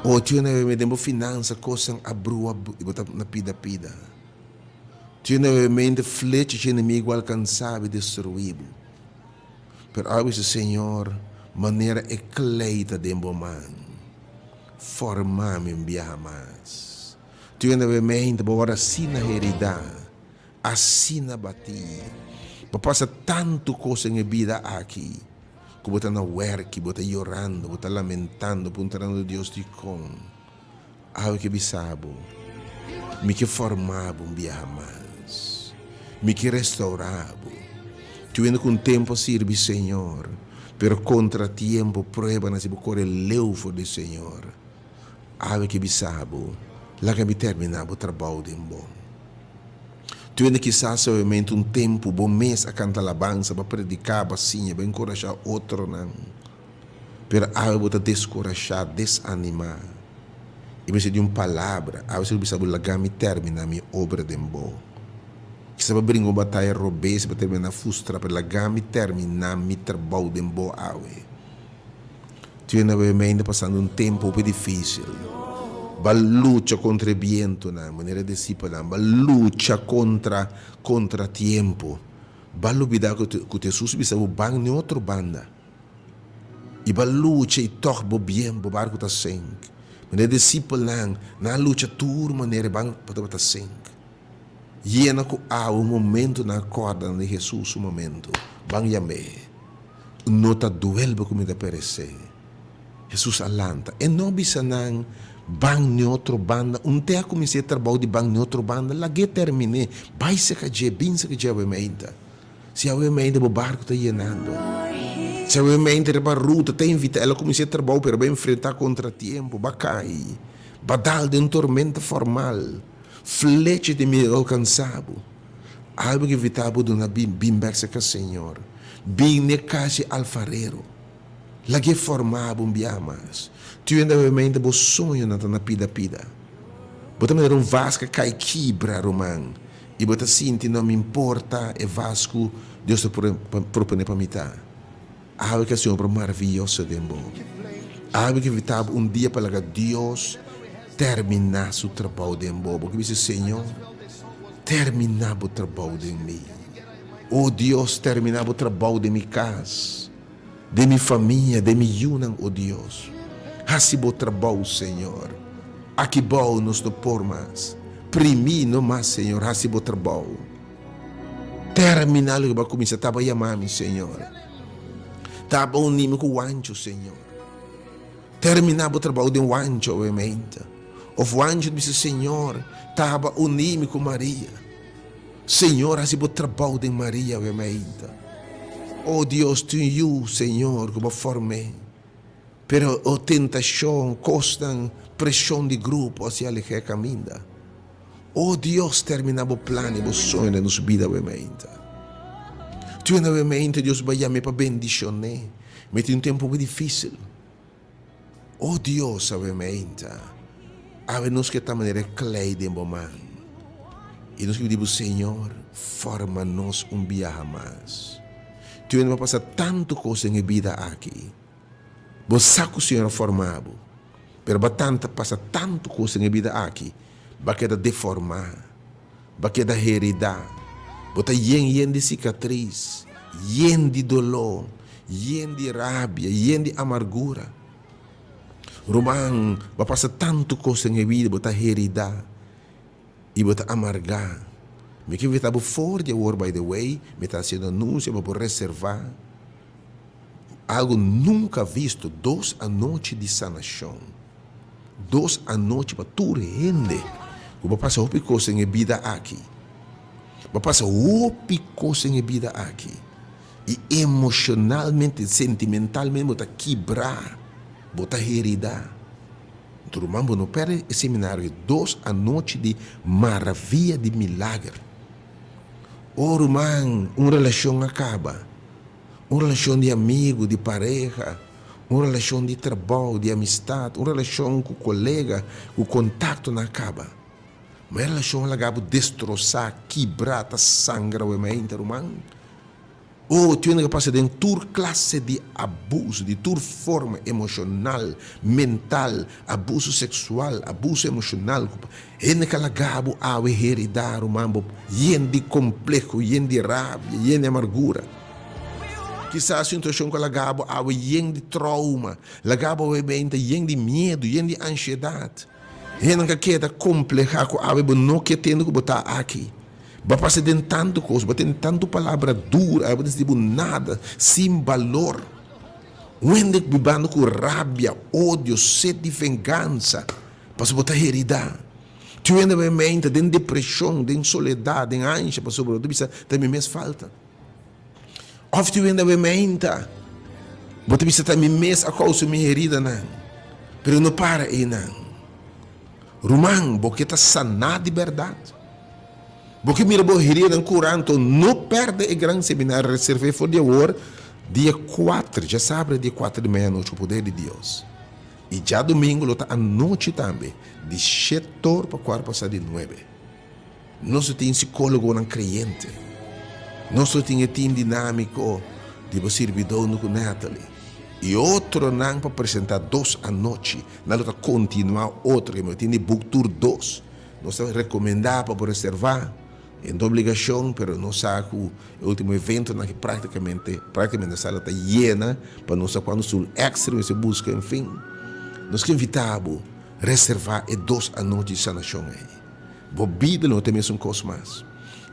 O tiu hende awe den bo finansa kosnan a brua i bo ta na pida pida. Tiu hende awe meinta flecha dje enemigu a alkansa bo i destruí bo. Pero awe bisa, Señor, manera e klei ta den bo man, forma mi un biaha mas. Tur hende awe mente bo wòrdu asina heridá, asina batí. Bo pasa tantu kos den e bida aki ku bo ta na wèrki, bo ta yorando, bo ta lamentando, puntrando Dios dikon. Awe ke bisa bo, Mi ke forma bo un biaha mas. Mi ke restaura bo. Ti wende ku un tempu a sirbi Señor, pero kontratiempo, pruebanan si bo kore leu for di Señor. Awe ke bisa bo, Laga mi terminá bo trabou den bo. Ti wende kisas obviamente un tempu bo mes a kanta alabansa, bo a prediká, bo a siña, bo a enkurashá otronan. Pero awe bo ta deskurashá, desanimá. I mester di un palabra. Awe si bo bisa bo laga mi terminá mi obra den bo. Kisa bo bringa un bataya robes i bo terminá frustrá, pero laga mi terminá mi trabou den bo awe. Tur hende awe mei ta pasando un tempu hopi difísil. Bo a lucha kontra e bientunan, manera e disipelnan. Bo a lucha kontra kontra tiempo. Bo a lubidá ku Hesus bisa bo ban n'e otro banda. I bo a lucha i tòg bo bien bo barku ta sink. Manera e disipelnan, nan a lucha tur manera e barku tabata sink. Yena ku awa un momentu nan a kòrda nan di Hesus un momentu, Ban yam'é. No ta duel bo ku mi ta peresé. Hesus a lanta. E no bisa nan, Ban n'e otro banda. Un te a kuminsá e trabou di ban n'e otro banda, lag'é termin'é. Bai seka dje, bin seka dje awe meinta. Si awe mente bo barku ta yenando. Si awe mente riba ruta ta invita el a kuminsá e trabou pero bo a enfrentá kontratiempo, bo a kai, bo a dal den un tormenta formal, flecha di miedu a alkansá bo. Awe bo ke invitá bo duna bin bin bèk serka Señor. Bin n'e kas di alfarero. Lag'é forma bo un biaha mas. Tur hende obviamente bo soñonan ta na pida pida. Bo ta manera un vas ka kai kibra, ruman, i bo ta sinti no m'importa e vas ku Dios ta propone pa mi ta. Awe ke hasi un obra maraviyoso den bo. Awe ke invita bo un dia pa laga Dios termina su trabou den bo. Bo ke bisa, Señor, termina bo trabou den mi. O Dios, termina bo trabou den mi kas, den mi famia, den mi yunan, o Dios. Hasi bo trabou, Señor. Aki bou nos no por mas. Primi no mas, Señor, hasi bo trabou. Termina loke bo a kuminsá. Taba yama mi, Señor. Taba uni mi ku Wancho, Señor. Termina bo trabou den Wancho, obviamente. Of Wancho ta bisa, Señor, taba uni mi ku Maria. Señor, hasi bo trabou den Maria, obviamente. Oh Dios, tin un yu, Señor, ku bo a form'é. Pero, oh tentashon, kosnan, preshon di grupo, hasi aleh'é kaminda. O Dios, termina bo plan i bo soño den nos bida awe mainta. Tur hende awe mainta Dios bai yam'é pa bendishon'é. Mi tin un tempu hopi difisil. O Dios, awe mainta, awe nos ke ta manera e klei den bo man. I nos ke pidi bo, Señor, forma nos un biaha mas. Tur hende bo a pasa tantu kos den e bida aki. Bo sa ku Señor a forma bo, pero bo a tanta pasa tantu kos den e bida aki, bo a keda deformá, bo a keda heridá, bo ta yen yen di sikatris, yen di doló, yen di rabia, yen di amargura. Ruman, bo a pasa tantu kos den e bida, bo ta heridá i bo ta amargá. Mi ke invitá bo for di awor, by the way, mi ta hasiendo anunsio pa bo reservá. Algo nunca visto, dos anochi di sanacion, dos anochi pa tur hende cu bo pasa hopi cos den e bida aki, bo pasa hopi cos den e bida aki y emocionalmente, sentimentalmente bo ta kibra, bo ta herida. Anto ruman bo no perde e seminario, dos anochi di maravia di milager. Oh ruman, un relacion a caba. Un relashon di amigu, di pareha, un relashon di trabou, di amistat, un relashon ku kolega, ku kontaktonan a kaba. Ma e relashon a laga bo destrosá, kibrá, ta sangra bo e mainta, ruman. Oh, tin hende ku a pasa den tur klase di abuso, di tur forma, emoshonal, mental, abuso seksual, abuso emoshonal. Hende ka laga bo awe heridá, ruman, bo yen di kompleho, yen di rabia, yen di amargura. Kisas situashon ku a laga bo awe yen di trouma, laga bo awe menta yen di miedu, yen di ansiedat. Hende ka keda komplehá ku awe bo no ke tende ku bo ta aki. Bo a pasa den tantu kos, bo a tende tantu palabra duru, awe bo ta sinti bo nada, sin balor. Un hende bibando ku rabia, odio, set di vengansa. Pasobra bo ta heridá. Tin hende bai meinta den depreshon, den soledat, den ansha, pasobra bo ta bisa, Ta mi mes falta. Òf tin hende bai meinta, bo ta bisa, Ta mi mes a kousa mi heridanan. Pero no para einan. Ruman, bo ke ta saná di bèrdat? Bo ke mira bo heridanan kurá? Anto no pèrdè e gran seminario reserv'é for di awor, dia kuater, djasabra dia kuater di meianochi, ku poder di Dios. I djadumingu lo ta anochi tambe, di shet'or pa kuart pasá di nuebe. Nos lo tin sikólogonan kreyente. Nos lo tin e tim dinámiko di bo sirbidó huntu ku Natalie i otronan pa presentá dos anochi. Nan lo ta kontinuá otro ke mi lo tin di buk tur dos. Nos ta rekomendá pa bo reservá. E no ta obligashon, pero nos sa ku e ultimo eventonan aki praktikamente praktikamente sala ta yena pa nos sa kuantu stoel èkstra mester buska, en fin. Nos ke invitá bo reservá e dos anochi di sanashon ei. Bo bida lo no ta e mesun kos mas.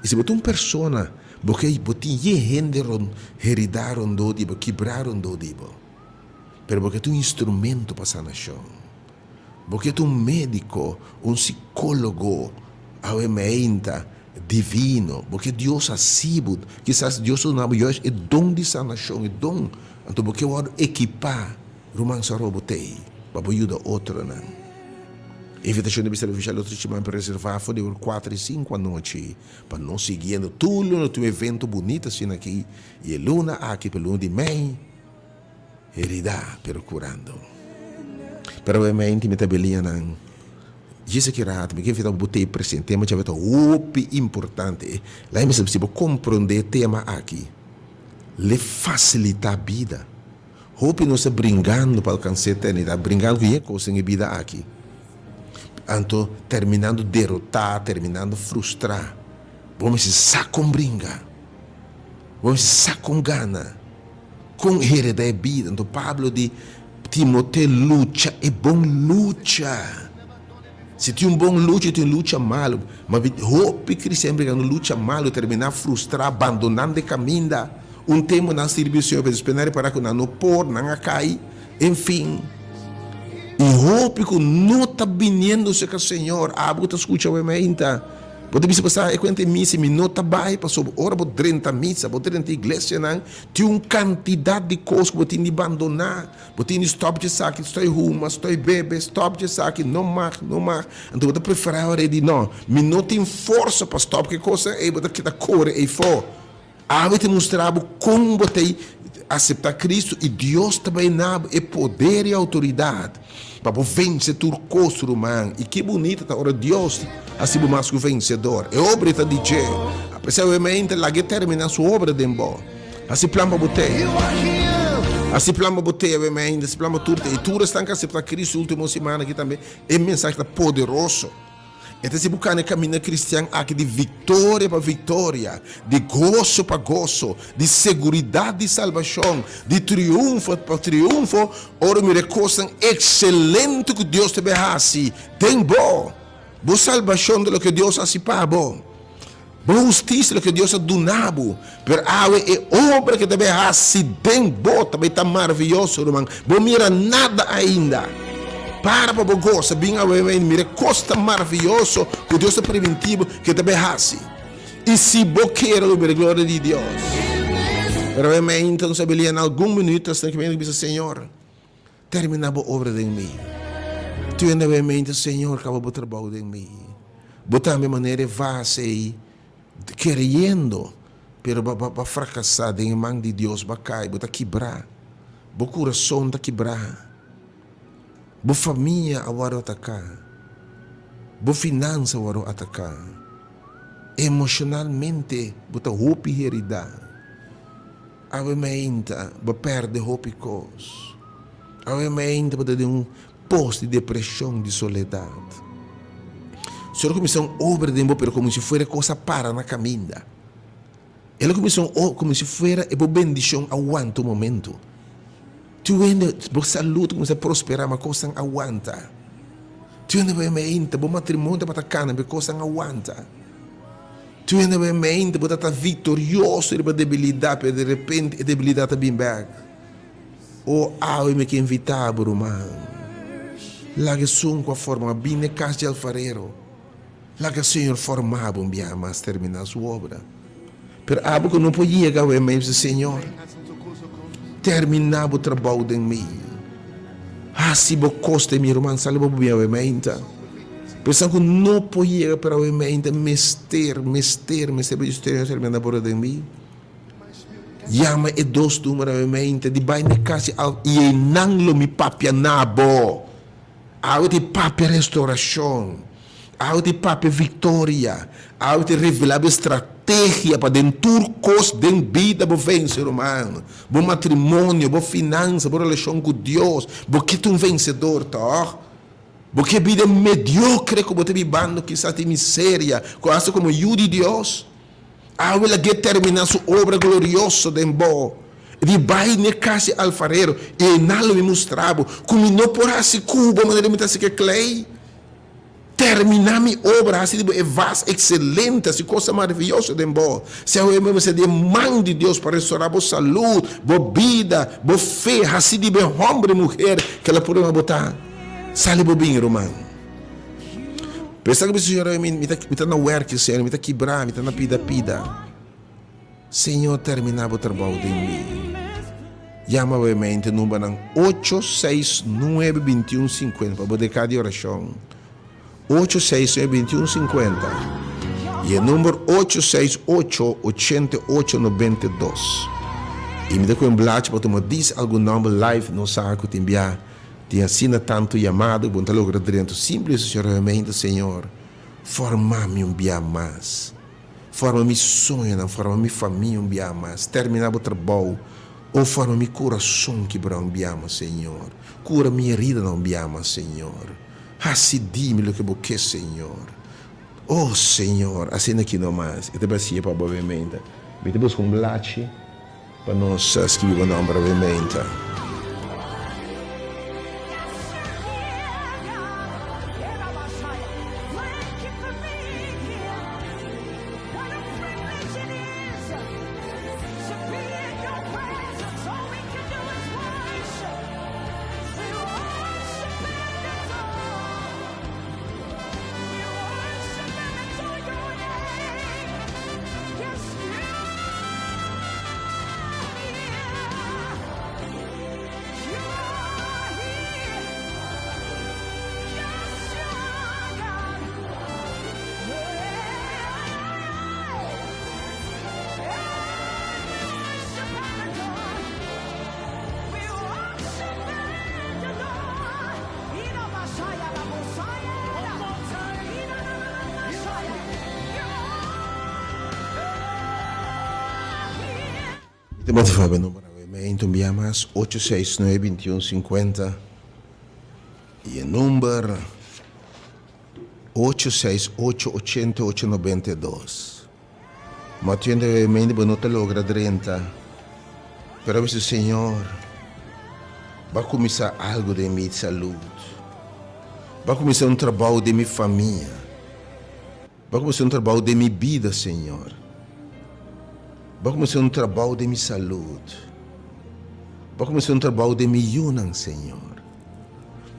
I si bo ta un persona bo ke bo tin yen hende rond heridá rondó di bo, kibrá rondó di bo, pero bo ke ta un instrumento pa sanashon. Bo ke ta un médiko, un sikólogo, awe meinta, divino. Bo ke Dios hasi bo, kisas Dios a duna bo juist e don di sanashon, e don. Anto bo ke wòrdu ekipá, ruman sa robo t'ei pa bo yuda otronan. Invitashon di mester ofishal otro siman pero reservá for di ora kuater i sinku anochi pa nos siguiendo tur luna tin un evento bunita asina aki i e luna aki pa e luna di mei heridá pero kurando. Pero obviamente mi ta belia nan djis aki rato mi ke invitá bo tei presente tema djawe ta hopi importante laga mi sa si bo komprondé e tema aki le fasilitá bida. Hopi nos ta bringando pa alcansa eternidad, bringando cu yen cos den e bida aki. Anto terminando derota, terminando frustra. Bo mester sa con bringa. Bo mester sa con gana, con hereda e bida. Anto Pablo di Timoteo, lucha e bon lucha. Si tin un bon lucha, tin un lucha malu. Ma hopi cristian bringando lucha malu, termina frustra, bandonando e caminda. Un tempu nan sirbi e Señor, pero despues nan repara ku nan no por, nan a kai, enfin. I hopi ku no ta biniendo serka Señor, abo ku ta skucha awe mainta, bo ta bisa, Pasá, e kuenta e misa, mi no ta bai, pasobra ora bo drenta misa, bo drenta iglesianan, tin un kantidat di kos ku bo tin di bandoná, bo tin di stòp djesaki, stòi huma, stòi bebe, stòp djesaki, no mag, no mag. Anto bo ta preferá ora ei di, No, mi no tin forsa pa stòp ku e kosnan ei, bo ta keda kore eifó. Awe ta mustra bo kon bo ta aseptá Kristu i Dios ta bai na bo e poder i outoridat pa bo vense tur kos, ruman. I ki bunita ta ora Dios hasi bo mas ku vensedor. E obra ta di dje. Apesar awe mainta laga e terminá su obra den bo. Hasi plan pa bo tei. Hasi plan pa bo tei awe mainta. Hasi plan pa tur tei. I tur esnan ku aseptá Kristu ultimo simana aki tambe e mensahe ta poderoso. E ta si bo kana e kaminda kristian aki di viktoria pa viktoria, di goso pa goso, di seguridat di salbashon, di triunfo pa triunfo, ora mira e kosnan ekselente ku Dios ta bai hasi den bo. Bo salbashon ta loke Dios hasi pa bo. Bo hustisia loke Dios a duna bo, pero awe e obra ke ta bai hasi den bo ta bai ta maravioso, ruman. Bo mira nada ainda. Para pa bo gosa, bin awe i mira e kos tan maravioso ku Dios a primintí bo ke ta bai hasi. I si bo kere lo mira e gloria di Dios. Pero awe mainta nos a bilia na algun minuut asina ke mi a bisa, Señor, Terminá bo obra den mi. Tu hende awe mente, Señor, kaba bo trabou den mi. Bo tambe manera e vas ei, kereyendo, pero bo a frakasá den e man di Dios, bo a kai, bo ta kibrá, bo kurason ta kibrá, bo famia a wòrdu ataká, bo finansa a wòrdu ataká, emoshonalmente bo ta hopi heridá. Awe meinta bo perde hopi kos. Awe meinta bo ta den un pos di depresion, di soledad. Señor a kuminsá un obra den bo, pero komo si fuera e kos a para na kaminda. El a kuminsá un obra komo si fuera e bo bendishon a wanta un momento. Tur hende, bo salud a kuminsá prosperá, ma kosnan a wanta. Tur hende bo meinta, bo matrimonio tabata kana, ma kosnan a wanta. Tur hende bai mente bo ta ta viktorioso riba debilidat, pero derepente e debilidat ta bin bek. O awe mi ke invitá bo, ruman, laga esun ku a forma bin na e kas di alfarero. Laga Señor forma bo un biaha mas terminá su obra. Pero abo ku no por yega awe mei bisa, Señor, terminá bo trabou den mi. Hasi bo kos den mi, ruman, sali bo bin awe meinta. Pensa ku no por yega pero awe meinta mester, mester, mester pa Señor terminá bo obra den mi. Yama e dos numero awe meinta di bai na e kas di al i einan lo mi papia na bo. Awe ta e papia restaurashon. Awe ta e papia viktoria. Awe ta e revelá bo e strategia pa den tur kos den bida bo vense, ruman. Bo matrimonio, bo finansa, bo relashon ku Dios. Bo ke ta un vensedor, tòg? Bo ke bida mediokre ku bo ta bibando kisas di miseria, ku asta komo yu di Dios? Awe lag'é terminá su obra glorioso den bo. Di bai n'e kas di alfarero, i einan lo mi mustra bo ku mi no por hasi ku bo manera mi ta hasi ku e klei. Terminá mi obra, hasi di bo e vas ekselente, hasi kosnan maravioso den bo. Si awe mi mester di e man di Dios pa restorá bo salud, bo bida, bo fe, hasi di bo e hòmber i muher ku el a pone pa bo ta. Sali bo bin, ruman. Pensa ku bisa, Señor, mi mi ta na wèrki, Señor, mi ta kibrá, mi ta na pida pida. Señor, terminá bo trabou den mi. Yama bo e mente numbernan ocho, seis, nuebe, bintiun, sinkuenta pa bo deká di orashon. Ocho seis nuebe bintiun sinkuenta i e number ocho seis ocho ochenta i ocho nobenta i dos. I mi ta ku un blachi pa tuma dis algun number live nos sa ku tin bia tin asina tantu yamado ku bo no ta logra drenta simple sinceramente Señor forma mi un bia mas forma mi soñonan forma mi famia un bia mas termina bo trabou o forma mi kurason kibra un bia mas Señor kura mi heridanan un bia mas Señor. Hasi di mi loke bo ke, Señor. Oh, Señor, asina aki nomas. E ta basia pa bo awe meinta. Mi ta buska un blachi pa nos skibi bo nomber awe meinta. Mi ta motivá bo number awe meinta un bia mas ocho seis nuebe bintiun sinkuenta i e number ocho seis ocho ochenta i ocho nobenta i dos. Ma tiende e mente bo no ta logra drenta. Pero a bisa, Señor, bo a cuminsa algo den mi salud. Bo a cuminsa un trabao den mi famia. Bo a cuminsa un trabao den mi bida, Señor. Bo a cuminsa un trabao den mi salud. Bo a cuminsa un trabao den mi yunan, Señor.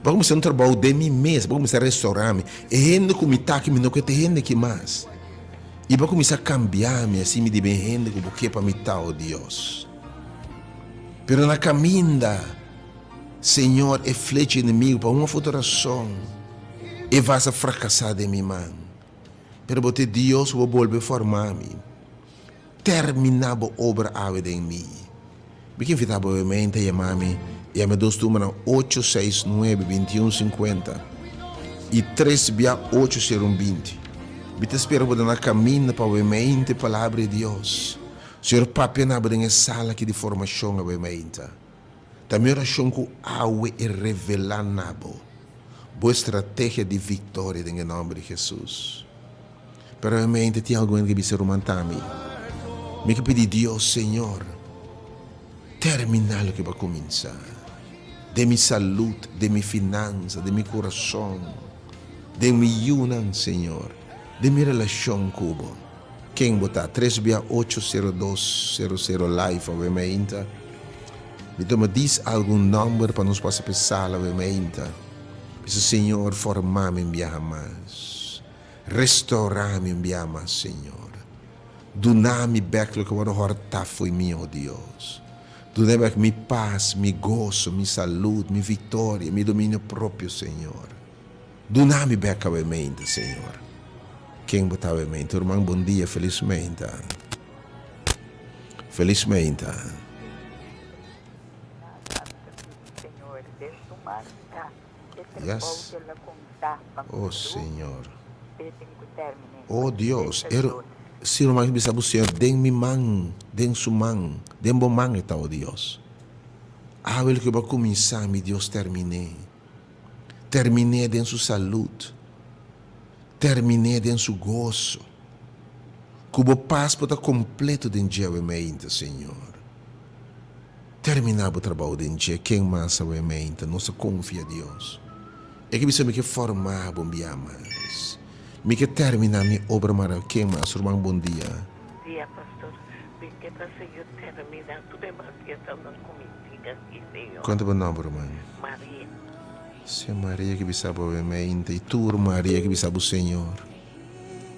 Bo a kuminsá un trabou den mi mes, bo a kuminsá restaurá mi. E hende ku mi ta aki, mi no ke ta e hende aki mas. I bo a kuminsá kambia mi, asina mi di ben hende ku bo ke pa mi ta, o Dios. Pero na kaminda, Señor, e flecha enemigu, pa un òf otro rason, e vas a frakasá den mi man. Pero bo ta e Dios ku bo bolbe forma mi. Terminá bo obra awe den mi. Mi ke invitá bo mente yama mi, yama e dos numbernan ocho seis nuebe bintiun sinkuenta i tres bia ocho sero un binti. Mi ta spera bo ta na kaminda pa awe mente Palabra di Dios. Señor papia na bo den e sala aki di formashon awe mente. Ta mi orashon ku awe e revelá na bo bo estrategia di viktoria den e nòmber di Hesus. Pero obviamente tin algun hende ke bisa ruman Tami, mi ke pidi Dios, Señor, terminá loke bo a kuminsá den mi salud, den mi finansa, den mi kurason, den mi yunan, Señor, den mi relashon ku bo. Ken bo ta? Tres bia ocho sero dos sero sero live awe meinta. Mi tuma dis algun nòmber pa nos pasa p'e sala awe meinta. Bisa, Señor, forma mi un biaha mas. Restaurá mi un biaha mas, Señor. Duna mi bèk loke wòrdu hòrtá fo'i mi, o Dios. Duna bèk mi pas, mi goso, mi salud, mi viktoria, mi dominio propio, Señor. Duna mi bèk awe meinta, Señor. Ken bo ta awe meinta? Ruman, bon dia, felis meinta. Felis meinta. Yes. Oh, Señor. Oh, Dios. E si ruman bisa bo Señor, den mi man, den su man, den bo man e ta, oh Dios. Awe loke bo a kuminsá, mi Dios, terminé. Terminé den su salud. Terminé den su goso. Ku bo pas por ta kompleto den dje awe meinta, Señor. Terminá bo trabou den dje. Ken mas awe meinta? Nos ta konfia Dios. E ke bisa mi ke forma bo un bia mas. Mi ke terminá mi obra mara. Ken mas? Ruman bon dia. Dia pastor. Mi ke pa Señor terminá tur e maldiasanan ku mi tin aki Señor. Konta bo nomber ruman? Maria. Sea Maria ke bisa bo awe meinta i tur Maria ke bisa bo Señor.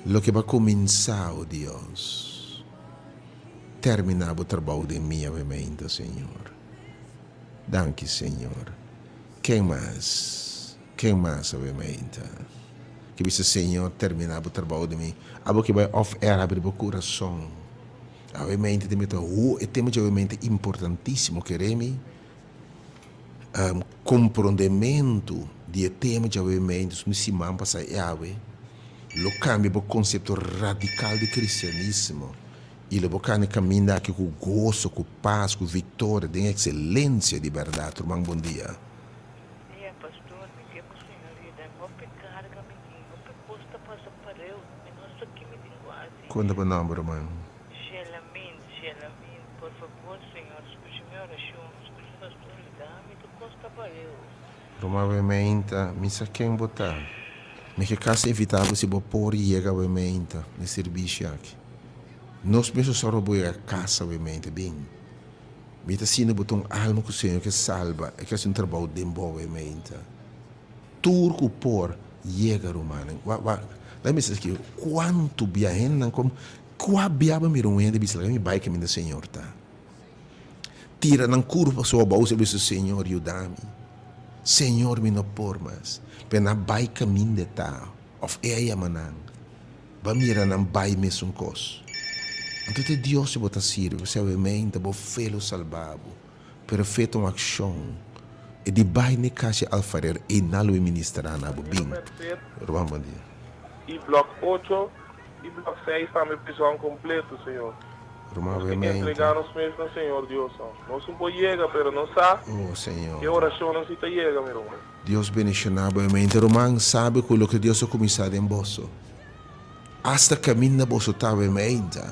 Loke bo a kuminsá, o Dios. Terminá bo trabou den mi awe meinta, Señor. Danki, Señor. Ken mas? Ken mas awe meinta? Ke bisa Señor termina bo trabou di mi. Abo ke bai off air habri bo kurason. Awe mente ta mita ho e tema dje awe mente importantisimo kere mi komprondementu di e tema dje awe mente su mi siman pasa e awe lo kambia bo konsepto radikal di kristianismo i lo bo kani kaminda aki ku goso ku pas ku viktoria den ekselensia di bèrdat. Ruman bon dia. Dia pastor mi ke ku señor yuda mi hopi carga mi tin hopi cos ta pasa pareu mi no sa ki mi tin ku haci. Konta bo nomber ruman. Shelamin Shelamin por favor señor scucha mi oracion scucha pastor yuda mi tur cos ta pareu. Ruman we meinta mi sa ken bo ta mi ke casi invita bo si bo por yega we meinta na e sirbishi aki nos mes lo sòru bo yega casa we meinta bin. Mi ta sinti bo ta un alma ku Señor ke salba, e ke hasi un trabou den bo e meinta. Tur ku por yega rumannan. Wa wa laga mi bisa esaki, kuantu bia hendenan kom, kua bia bo mira un hende bisa laga mi bai kaminda Señor ta. Tira nan kurpa so abou i bisa Señor yuda mi. Señor mi no por mas. Pero nan bai kaminda e ta òf e a yama nan. Bo a mira nan bai mesun kos. Anto ta e Dios ku bo ta sirbi, pasobra awemente bo fe lo salba bo. Pero fe ta un akshon. E di bai n'e kas di alfarero, einan lo e ministrá na bo. Bin. Ruman, bon dia. I blòk ocho i blòk seis tambe prison kompleto, Señor. Ruman, Nos ke awemente. entregá nos mes na Señor Dios. Nos un por yega, pero nos sa Oh, Señor. e orashonnan si ta yega, mi ruman. Dios bendiciona bo mente ruman sabi cu loke Dios a cuminsa den boso hasta caminda boso ta awe meinta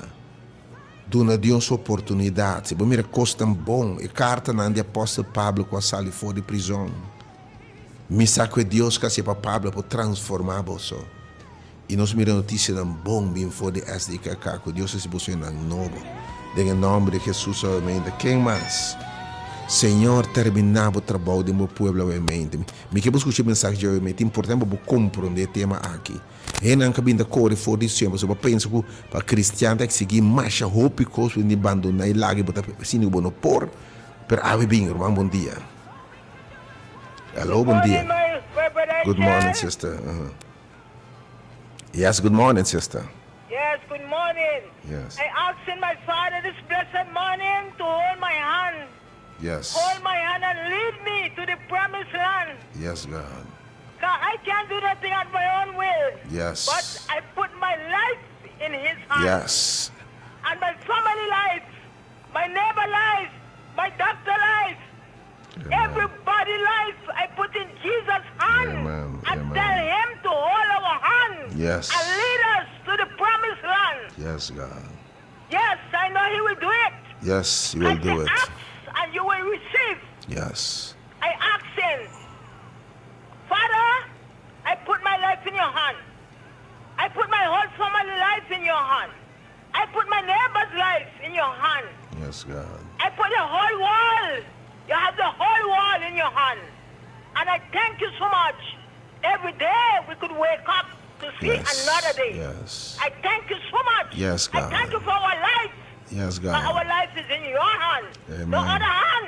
duna Dios oportunidad si bo mira cosnan bon e cartanan di apostel Pablo cu a sali for di prison mi sa cu e Dios cu a haci pa Pablo por transforma boso Y nos mira noticianan bon bin for di SDKK cu Dios haci boso hendenan nobo. Den e nomber di Jesus awemente. Ken mas? Señor termina bo trabou den bo pueblo awemente. Mi ke bo scucha e mensahe dje awemente. Importante pa bo comprende e tema aki. Hendenan ka bin ta core for di Señor pasobra bo pensa cu pa cristian ta exigi masha hopi cos bo tin di bandona y laga y bo ta sinti cu bo no por. Pero awe bin ruman bon dia. Hello bon dia. Good morning sister. Yes, good morning, sister. Yes, good morning. Yes. I asking my Father this blessed morning to hold my hand. Yes. Hold my hand and lead me to the promised land. Yes, God. 'Cause I can't do nothing at my own will. Yes. But I put my life in His hand. Yes. And my family life, my neighbor life, my doctor life, Amen. everybody life I put in Jesus' hand. Amen. And Amen. tell Him to hold our hand. Yes. And lead us to the promised land. Yes, God. Yes, I know He will do it. Yes, He will I do say it. ask and you will receive. Yes. I ask Him, Father, I put my life in your hand. I put my whole family life in your hand. I put my neighbor's life in your hand. Yes, God. I put the whole world. You have the whole world in your hand. And I thank you so much. Every day we could wake up to see Yes. another day. Yes. I thank you so much. Yes, I God. thank you for our life. Yes, But our God. life is in your hand. No Amen. other hand.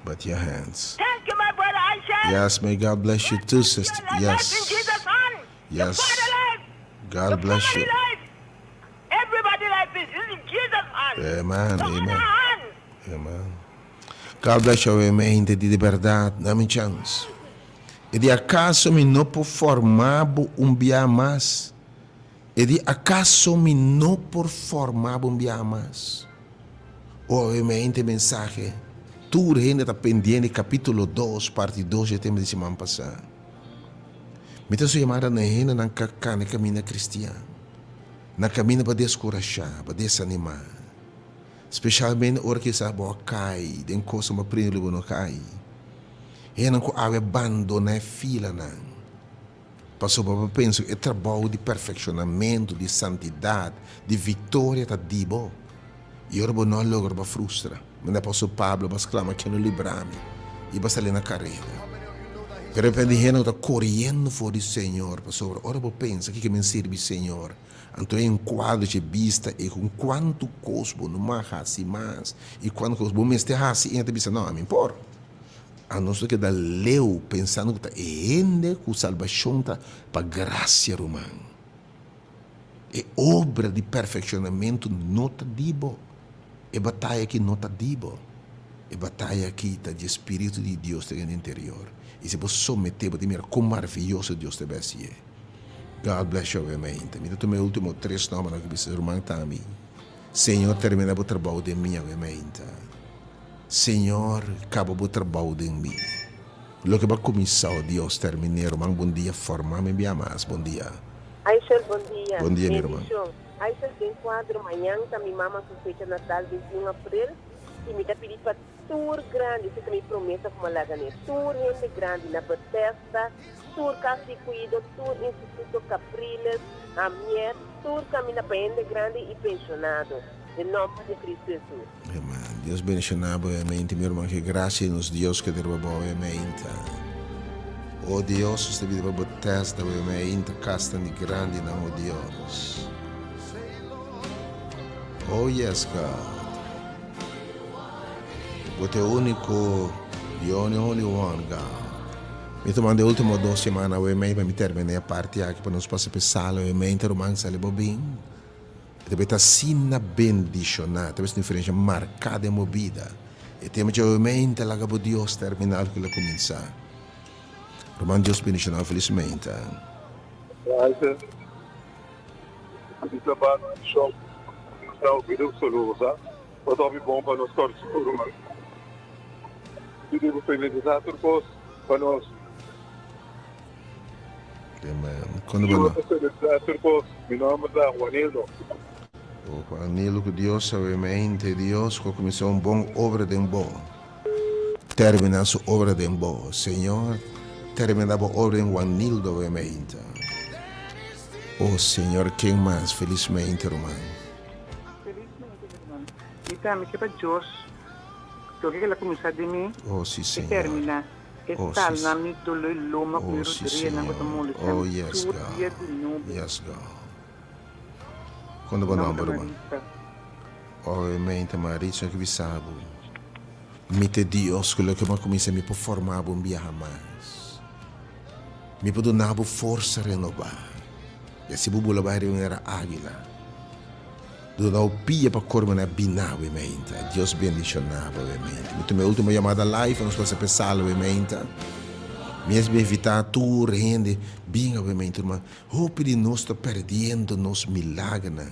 But your hands. Thank you, my brother Aisha. Yes, may God bless you too, sister. Your life in Yes. Jesus' hand. Yes. The father life. God the bless family you. life. Everybody life is in Jesus' hand. Amen. No other Amen. hand. Amen. God bless you, amen. Di bèrdat, duna mi chance. E di akaso mi no por forma bo un bia mas? E di akaso mi no por forma bo un bia mas? Oh, amen, e mensahe. Tur hende ta pendiente kapítulo 2, parti 2, e tema di siman pasá. Mi ta yamada na hendenan ku kana kaminda kristian. Na kaminda pa deskurashá, pa desanimá. Spesialmente ora ku bo kai, den kos ku prende bo no kai. Hendenan ku a bandoná filanan. Pasobra bo pensa e trabou di perfekshonamentu, di santidat, di viktoria ta di bo. I ora bo no logra bo frustra. Ma apòstel Pablo a sklama ken lo libra mi i bai sali na karera. Pero di repente hende ta koriendo for di Señor, pasobra ora bo pensa ku mi sirbi Señor. Anto e un kuadro di bista e ku kuantu kos bo no mag hasi mas i kuantu kos bo mester hasi i ta bisa no, ami por. Anos ta keda leu pensando ku ta e hende ku salbashon ta pa grasia, ruman. E obra di perfekshonamentu no ta di bo. E bataya aki no ta di bo. E bataya aki ta di e Spiritu di Dios den e interior. I si bo someté, bo ta mira kon maraviyoso Dios ta bai hasié. God bless you awe-mente. Mi ta tuma e ultimo tres nòmbernan ku bisa, Ruman Tammy, Señor termina bo trabou den mi awe-mente. Señor kaba bo trabou den mi. Loke bo a kuminsá, o Dios, terminé. Ruman, bon dia. Forma mi bia mas. Bon dia. Aishel, bon dia. Bon dia, mi ruman. Bendishon. Aishel, den kuadro, mañan ta mi mama su fecha natal, 21 aprel, i mi ta pidi pa tur grandi, esei ta mi promesa ku mi a laga ne, tur hende grandi na Bethesda, tur kas di kuido, tur Instituto Capriles, Hamiet, tur kaminda pa hende grandi i penshonado. Den nòmber di Kristu Hesus. Amen. Dios bendiciona bo e mente mi hermano ke gracia di nos Dios keda riba bo e mente. O Dios nos ta bida pa bo testa bo e mente casnan di grandi nan o Dios. Oh yes God. Bo ta e unico the only only one God. Mi ta manda e ultimo dos semana awe mei pa mi termina e parti aki pa nos pasa pa e sala awe mente ruman sali bo bin. E ta beta asina bendishoná, ta bes un diferensha marká den bo bida. E tema dje omente laga bo Dios terminá loke el a kuminsá. Ruman Dios bendishoná bo felismente. Gracias. Di trabaho na shop. Nos ta hopi duk solo sa. Bo ta hopi bon pa nos kòrsou ruman. Pidi bo felisitá tur kos pa nos. Amen. Cuando bo no. Mi nomber ta Juanildo. Oh Juanildo cu Dios sabe mente Dios cu a cuminsa un bon obra den bo termina su obra den bo Señor termina bo obra den Juanildo mente oh Señor ken mas felizmente ruman. Felizmente mi ruman. Mi tambe ke pa Dios loke ke la cuminsa den mi Oh si e Señor. termina. E Oh, tal sí, na mi doló i loma ku mi Oh, sí, rodrianan ku ta Señor. molestiá Oh, mi yes, tur God. dia di nobo. Yes, God. Kon ta bo Mi nòmber nòmber, ta ruman? Maritza. Obviamente, Maritza, ke bisa bo, Mi ta Dios ku loke bo a kuminsá, mi por forma bo un biaha mas. Mi por duna bo forsa renobá. I asi bo bula bai riba manera águila. Duna bo pia pa kor manera biná bo meinta. Dios bendishoná bo meinta. Mi tuma e ultimo yamada live, nos pasa pa e sala bo meinta. Mi es invitá tur hende bin awe meinta ruman. Hopi di nos ta perdiendo nos milagernan.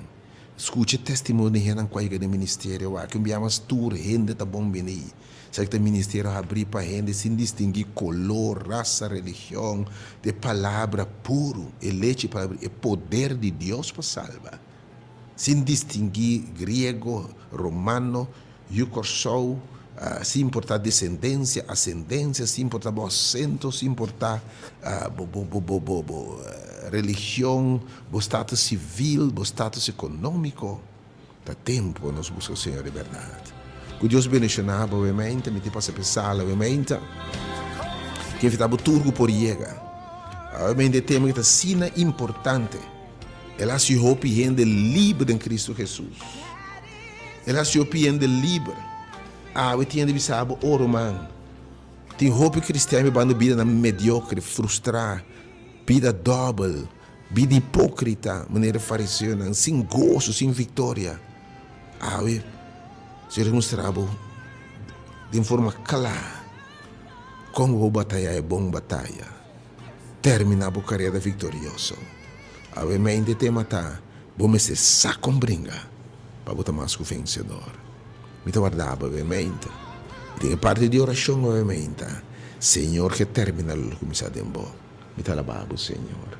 Skucha e testimonio di hendenan ku a yega den ministerio aki. Un bia mas tur hende ta bon bini. Esaki ta e ministerio habrí pa hende sin distinguí kolor, rasa, religion. Ta e palabra puru, e lechi palabra, e poder di Dios pa salba. Sin distinguí griego, romano, yu Kòrsou, sin importá desendensia, asendensia, sin importá bo asento, sin importá bo bo bo bo bo religion, bo status sivil, bo status ekonómiko. Ta tempu pa nos buska Señor di bèrdat. Ku Dios bendishoná bo awe-meinta, mi tin pasa p'e sala awe-meinta. Ke invitá bo tur ku por yega. Awe-meinta e tema ki ta asina importante. El a hasi hopi hende liber den Kristu Hesus. El a hasi hopi hende liber. Awe tin hende bisa bo, Oh ruman, tin hopi kristian bibando bidanan mediokre, frustrá, bida dòbel, bida hipókrita, manera e fariseonan, sin goso, sin viktoria. Awe, Señor a mustra bo den forma kla kon bo por batayá e bon bataya. Termina bo karera viktorioso. Awe mente tema ta, Bo mester sa kon bringa pa bo ta mas ku vensedor. Mi ta warda bo awe mente. I den e parti di orashon awe mente, Señor ke termina lo kuminsá den bo. Mi ta alabá bo, Señor.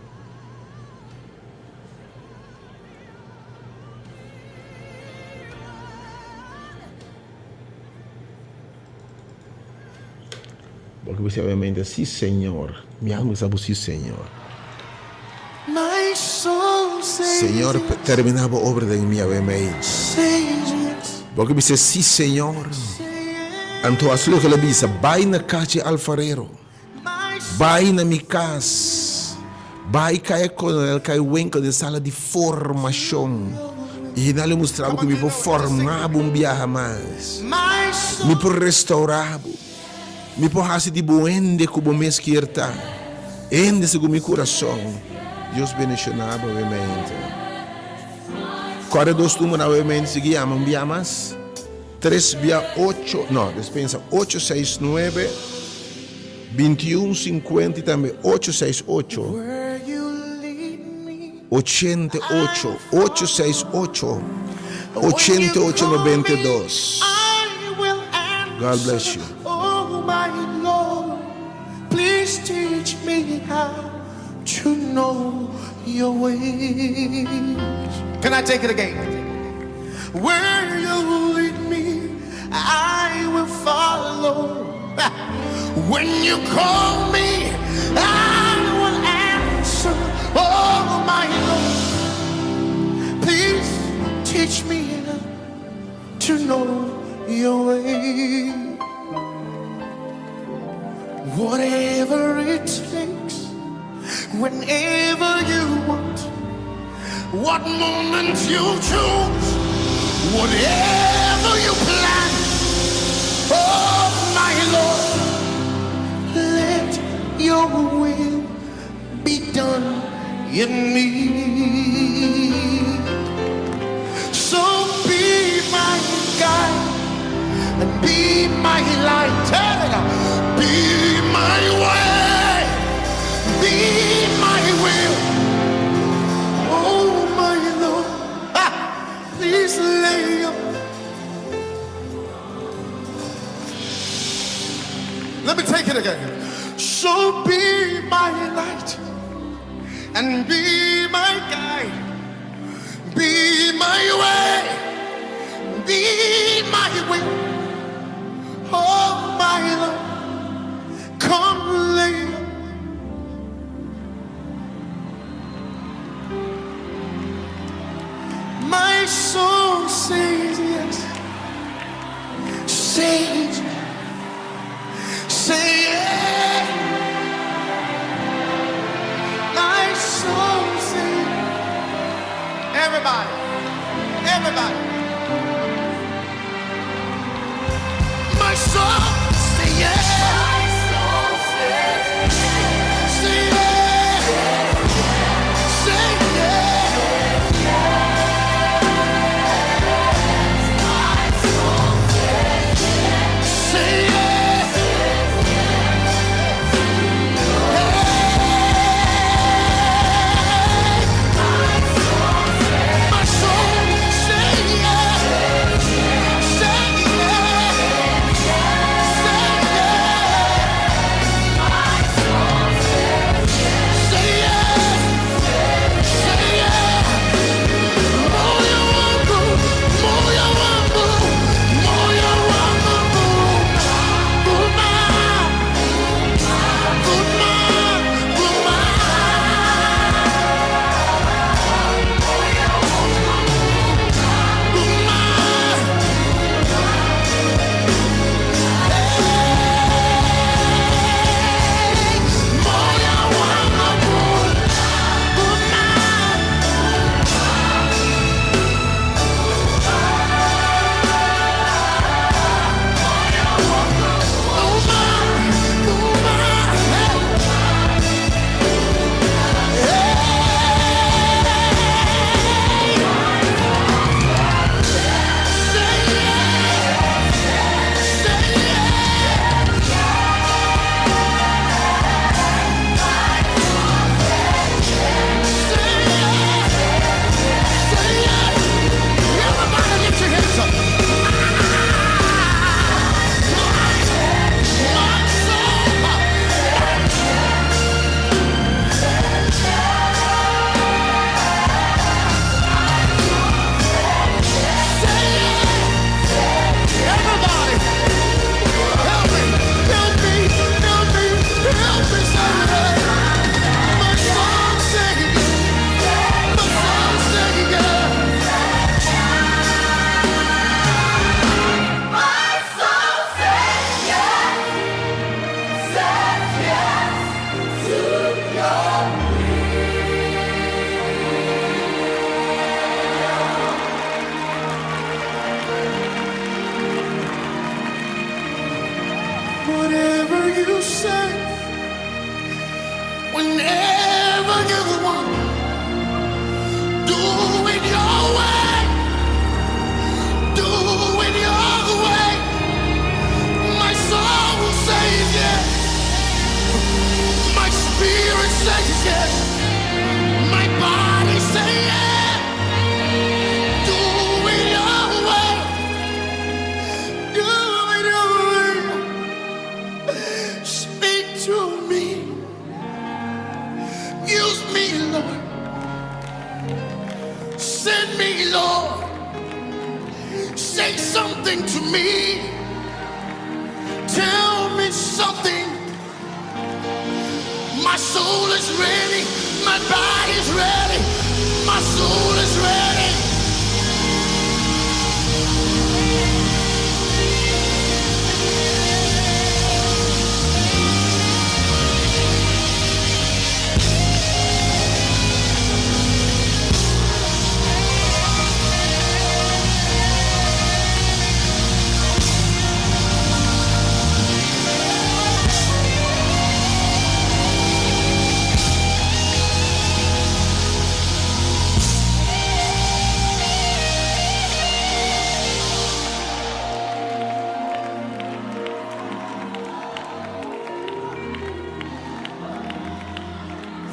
Bo ke bisa obviamente, Si, Señor. Mi alma bisa bo, Si, Señor. Señor, termina bo obra den mi awe meinta. Bo ke bisa, Si, Señor. Anto hasi loke el a bisa, Bai na kas dje alfarero. Bai na mi kas. Bai kai e kolonel, kai winkel den sala di formashon. I nan lo mustra bo ku mi por forma bo un biaha mas. Mi por restaura bo. Mi por hasi di bo hende ku bo mes kier ta. Hende segun mi kurason. Dios bendishoná bo awe-mente. Kòrda dos numero awe-mente sigui yama un bia mas. Tres bia ocho, no, despensa, ocho seis nuebe, 21 50 i tambe ocho seis ocho, 88, 868, 88 92. God bless you. Oh my Lord, please teach me how to know your ways. Can I take it again? Where you lead me, I will follow. When you call me, I will answer. Oh my Lord, please teach me to know your way. Whatever it takes, whenever you want, what moment you choose, whatever you plan, oh my Lord, let your will be done in me. So be my guide and be my light. Be my way, be my will. Oh my Lord, ah, please lay your. Let me take it again. So be my light and be my guide, be my way, be my will. Oh my Lord, come lay. My soul says yes, says, say yes. My soul says, everybody, everybody. My soul say yes. Say yes. Say yes. Say yes. My soul say yes. Say yes. Say yes. Say yes. Say yes. Moyo wangu, moyo wangu, moyo wangu, vuma, vuma, vuma. Vuma. Moyo wangu, vuma. Vuma, vuma, hey. Say yes, say yes. Say yes, say yes. Everybody lift your hands up. My soul. Say yes. Everybody, help me, help me, help me, help me say yes. My soul say yes. My soul say yes. My soul says yes, says yes to your Whatever Whenever you want, do it your way. Do it your way. My soul says yes. My spirit says yes. My body says yes. Do it your way. Do it your way. Speak to me. Use me, Lord. Send me, Lord. Say something to me. Tell me something. My soul is ready. My body's ready. My soul is ready.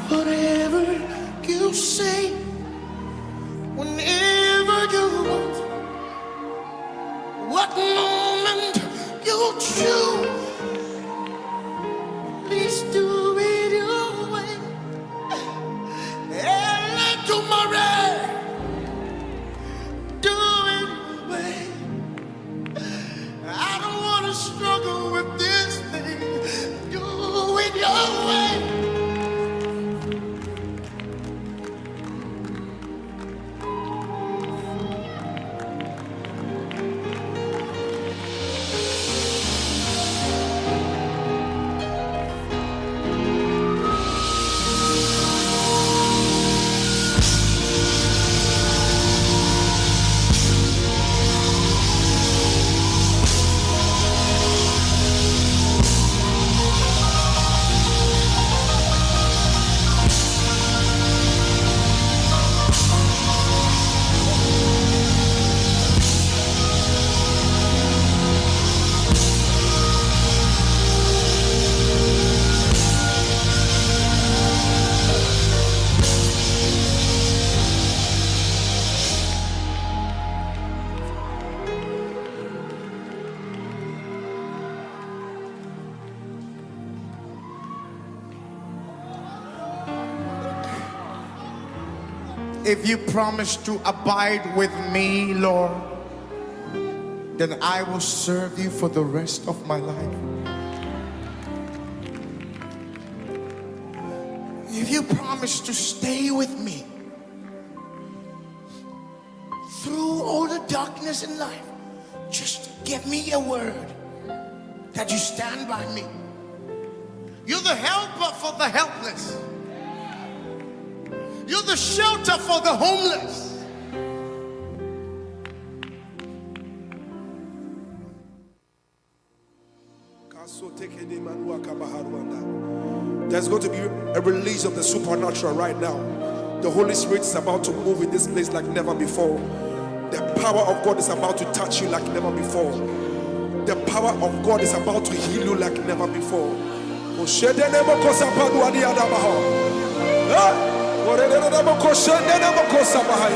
Whatever you say, whenever you want, what moment you choose, please do it your way. And tomorrow, do it your way. I don't want to struggle with this thing. Do it your way. If you promise to abide with me, Lord, then I will serve you for the rest of my life. If you promise to stay with me through all the darkness in life, just give me a word that you stand by me. You're the helper for the helpless. You're the shelter for the homeless. There's going to be a release of the supernatural right now. The Holy Spirit is about to move in this place like never before. The power of God is about to touch you like never before. The power of God is about to heal you like never before.